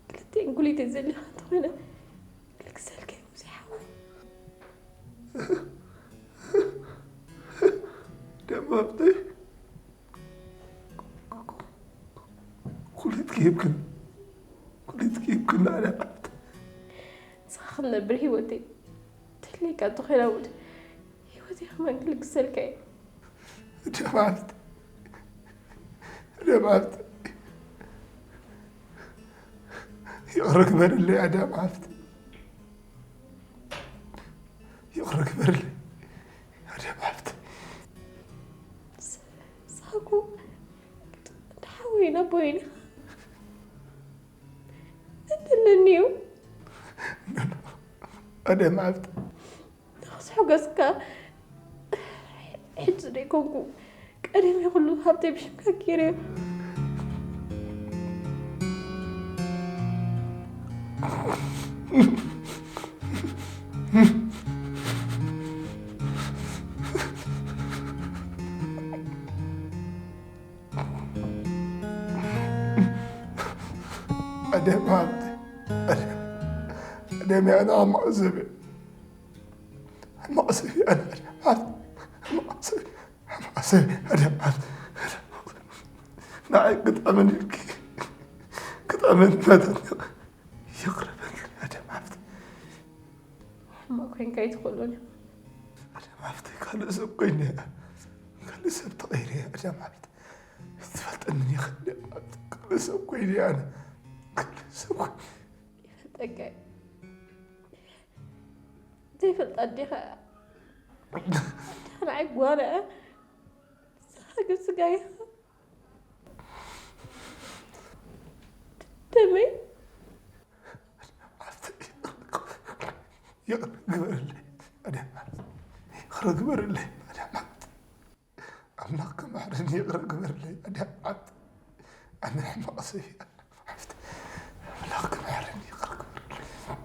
ክልቲኤን ጉሊተይ ዘሊኻ እንተኾይነ ልግሰልካ እዩ ሙሴ ሓወይ። ኣድያም ሓፍተይ፣ ኩሊት ክሂብክን ኩሊት ክሂብክን ኣድያም ሓፍተይ። ንስኻ ክትነብር ህይወተይ ተድልየካ እንተኾይና እውን ህይወተይ ከማን ክልግሰልካ እየ። ኣድያም ሓፍተይ፣ ኣድያም ሓፍተይ፣ ይቕረ ግበርለይ ኣድያም ሓፍተይ፣ ይቕረ ግበርለይ ኣድያም ሓፍተይ። ንስኻ እኮ እንዳ ሓወይን ኣቦይን ኢኻ። እንድንንዩ ኣድያም ሓፍተይ፣ ንኽስሕገስካ ሕጂ ዘይኮንኩ ቀደም ኩሉ ሃብተይ ብሽምካ ገይረዮ። ኣድያም ሓፍተይ፣ ኣድያም፣ ኣድያም ኣነ ሕማቕ ሰብ እየ። ሕማቕ ሰብ እየ ኣነ ኣድያም ሓፍተይ፣ ሕማቕ ሰብ እየ፣ ሕማቕ ሰብ እየ ኣድያም ሓፍተይ። ንዓይ ግጠመኒ ኢልኪ፣ ግጠመኒ እናተኒ ይቕረ በልኒ ኣድያም ሓፍተይ። ሕማቕ ኮይንካ ኣይትኽእሎን ኢኻ። ኣድያም ሓፍተይ፣ ካልእ ሰብ ኮይነ እየ፣ ካልእ ሰብ ተቐይረ እየ ኣድያም ሓፍተይ። ትፈልጠኒ ኢኻ ኣድያም ሓፍተይ፣ ካልእ ሰብ ኮይነ እየ ኣነ፣ ካልእ ሰብ ኮይነ። ይፈልጠካ እዩ። ዘይፈልጣ ኣዴኻ፣ ኣዴኻ ንዓይ ጓና እያ። ንስኻ ግን ስጋ ኢኻ። ደመይ። ይቕረ ግበርለይ ኣድያም ሓፍተይ፣ ይቕረ ግበርለይ ኣድያም ሓፍተይ። ኣምላኽ ክምሕረኒ ይቕረ ግበርለይ ኣድያም ሓፍተይ። ኣነ ሕማቕ ሰብ እየ ኣድያም ሓፍተይ። ኣምላኽ ክምሕረኒ ይቕረ ግበርለይ።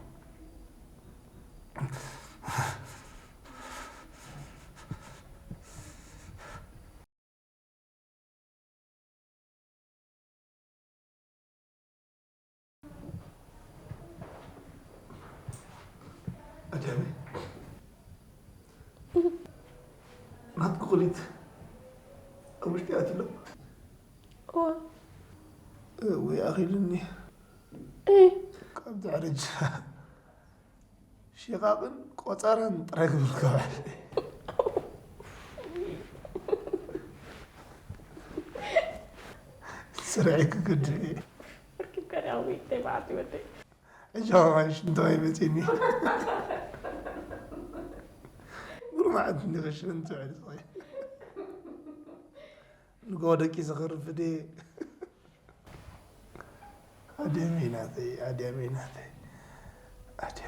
ኣድያመይ፣ ናትኪ ኩሊት ኣብ ውሽጢ ኣትዩ ኣሎ? እዋ። እውይ ኣኺሉኒ። እይ። ካብ ድሕሪ ጅ- ሽቓቕን ቆጸራን ጥራይ ክብል ክውዕል። ስርዐይ ክገድል እየ። ኣርኪብካ ዲኻ ወይ እንታይ በዓልቲ ወደይ? ሕጂ ኸማን ሽንቲ ማይ መጺኒ። ብሩማዓት እንዲኺ ሽንቲ ውዕል ስኸይ። ንጎ ደቂ ዘኽርፍ ድየ? ኣድያመይ ናተይ፣ ኣድያመይ ናተይ፣ ኣድያመይ።